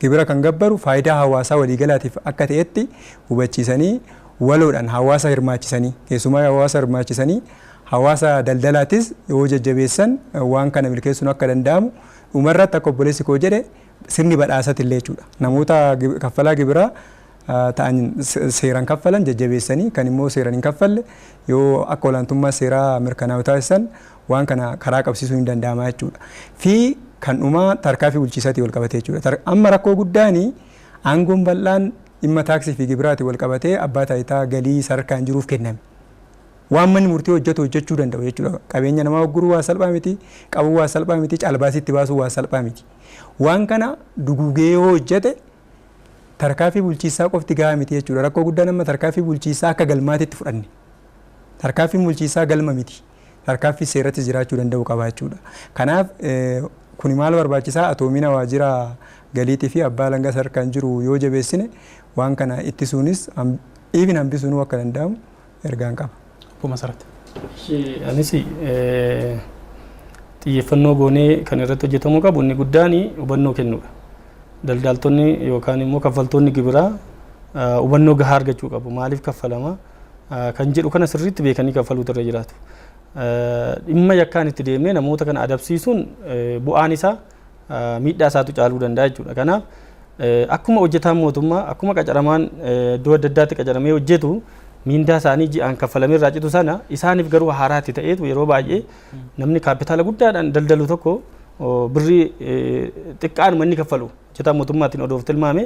gibira kan gabbaru faayidaa hawaasaa waliigalaatiif akka ta'etti hubachiisanii, waloodhaan hawaasa hirmaachisanii, keessumaa hawaasa hirmaachisanii, hawaasa daldalaatis yoo jajjabeessan waan kana milkeessuun akka danda'amu. Dhumarratti, akka obboleessi koo jedhe, sirni badhaasati illee jechuudha. Namoota kaffalaa gibiraa ta'an seeraan kaffalan jajjabeessanii, kan immoo seeraan hin kaffalle yoo akka olaantummaa seeraa mirkanaa'u taasisan waan kana karaa qabsiisuun hin danda'ama jechuudha. Fi kan dhumaa tarkaanfii bulchiisaatii wal qabatee jechuudha. Amma rakkoo guddaani aangoon bal'aan dhimma taaksii fi gibiraatii wal qabatee abbaa taayitaa galii sadarkaan jiruuf kenname. Waan manni murtii hojjetu hojjechuu danda'u jechuudha. Qabeenya namaa hogguruu waa salphaa miti, qabuu waa salphaa miti, caalbaasiitti baasuu waa salphaa miti. Waan kana duguugee yoo hojjete tarkaanfii bulchiisaa qofti gahaa miti jechuudha. Rakkoo guddaan amma tarkaanfii bulchiisaa akka galmaatitti fudhanne. Tarkaanfiin bulchiisaa galma miti. Tarkaanfii seeratti jiraachuu danda'u qaba jechuudha. Kanaaf kuni maal barbaachisaa? Atoomina waajjira galiitii fi abbaa alangaa sadarkaan jiru yoo jabeessine waan kana ittisuunis even hambisuunuu akka danda'amu ergaan qaba. Obbo Masarat. Anis xiyyeeffannoo goonee kan irratti hojjetamuu qabu inni guddaan hubannoo kennuudha. Daldaltoonni yookaan immoo kaffaltoonni gibiraa hubannoo gahaa argachuu qabu. Maaliif kaffalama kan jedhu kana sirriitti beekanii kaffaluutu irra jiraatu. Dhimma yakkaan itti deemnee namoota kana adabsiisuun bu'aan isaa miidhaa isaatu caaluu danda'a jechuudha. Kanaaf akkuma hojjetaan mootummaa, akkuma qacaramaan iddoo adda addaatti qacaramee hojjetu miindaa isaanii ji'aan kaffalamee irraa citu sana, isaaniif garuu haaraatti ta'eetu yeroo baay'ee namni kaapitaala guddaadhaan daldalu tokko birrii xiqqaanuma inni kaffalu hojjetaa mootummaatiin odoof tilmaame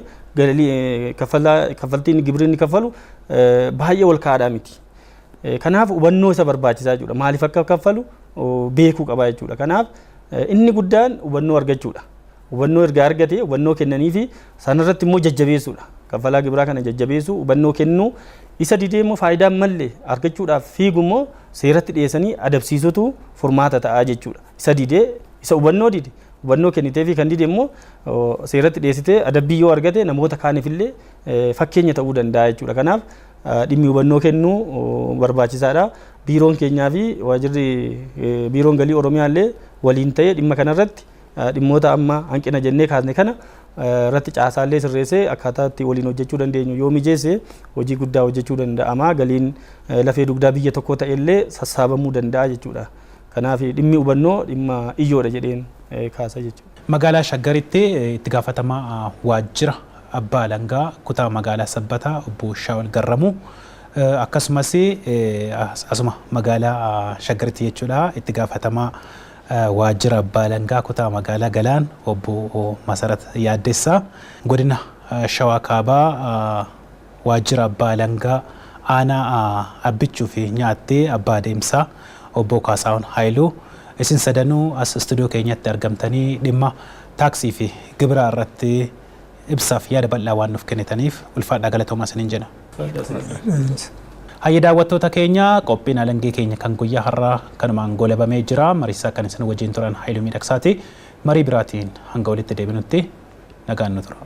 kaffaltiin gibirri inni kaffalu baay'ee ol ka'aadhaa miti. Kanaaf hubannoo isa barbaachisaa jechuudha. Maaliif akka kaffalu beekuu qaba jechuudha. Kanaaf inni guddaan hubannoo argachuudha. Hubannoo erga argate hubannoo kennanii fi sanarratti immoo jajjabeessuudha. Kaffalaa gibiraa kana jajjabeessuu, hubannoo kennuu, isa didee immoo faayidaa malle argachuudhaaf fiigu immoo seeratti dhiyeessanii adabsiisutu furmaata ta'a jechuudha. Isa didee, isa hubannoo dide hubannoo kennitee fi kan dide immoo seeratti dhiyeessitee adabbii yoo argate namoota kaaniif illee fakkeenya ta'uu danda'a jechuudha. Kanaaf dhimmi hubannoo kennuu barbaachisaadha. Biiroon keenyaa fi waajirri biiroon galii Oromiyaa illee waliin ta'ee dhimma kanarratti, dhimmoota amma hanqina jennee kaasne kana irratti caasaallee sirreessee akkaataa itti waliin hojjechuu dandeenyu yoo mijeesse hojii guddaa hojjechuu danda'ama. Galiin lafee dugdaa biyya tokkoo ta'e illee sassaabamuu danda'a jechuudha. Kanaaf dhimmi hubannoo dhimma ijoodha jedheen kaasa jechuudha. Magaalaa Shaggaritti itti gaafatamaa waajjira abbaa alangaa kutaa magaalaa Sabbataa obbo Shaawul Garramuu, akkasumas asuma magaalaa Shaggaritti jechuudha, itti gaafatamaa waajjira abbaa alangaa kutaa magaalaa Galaan obbo Masarat Yaaddessaa, godina Shawaa Kaabaa waajjira abbaa alangaa aanaa Abbichuu fi Nyaattee abbaa adeemsaa obbo Kaasaahun Haayiluu, isin sadanuu as istuudiyoo keenyatti argamtanii dhimma taaksii fi gibiraa irratti ibsaaf yaada bal'aa waan nuuf kennitaniif ulfaadhaa, galatoomaa isiniin jedha. Hayya, daawwattoota keenya, qophiin alangee keenya kan guyyaa har'aa kanumaan goolabamee jira. Mariisaa kan isin wajjin turan Haayiluu Miidhagsaati. Marii biraatiin hanga walitti deebinutti nagaan nu tura.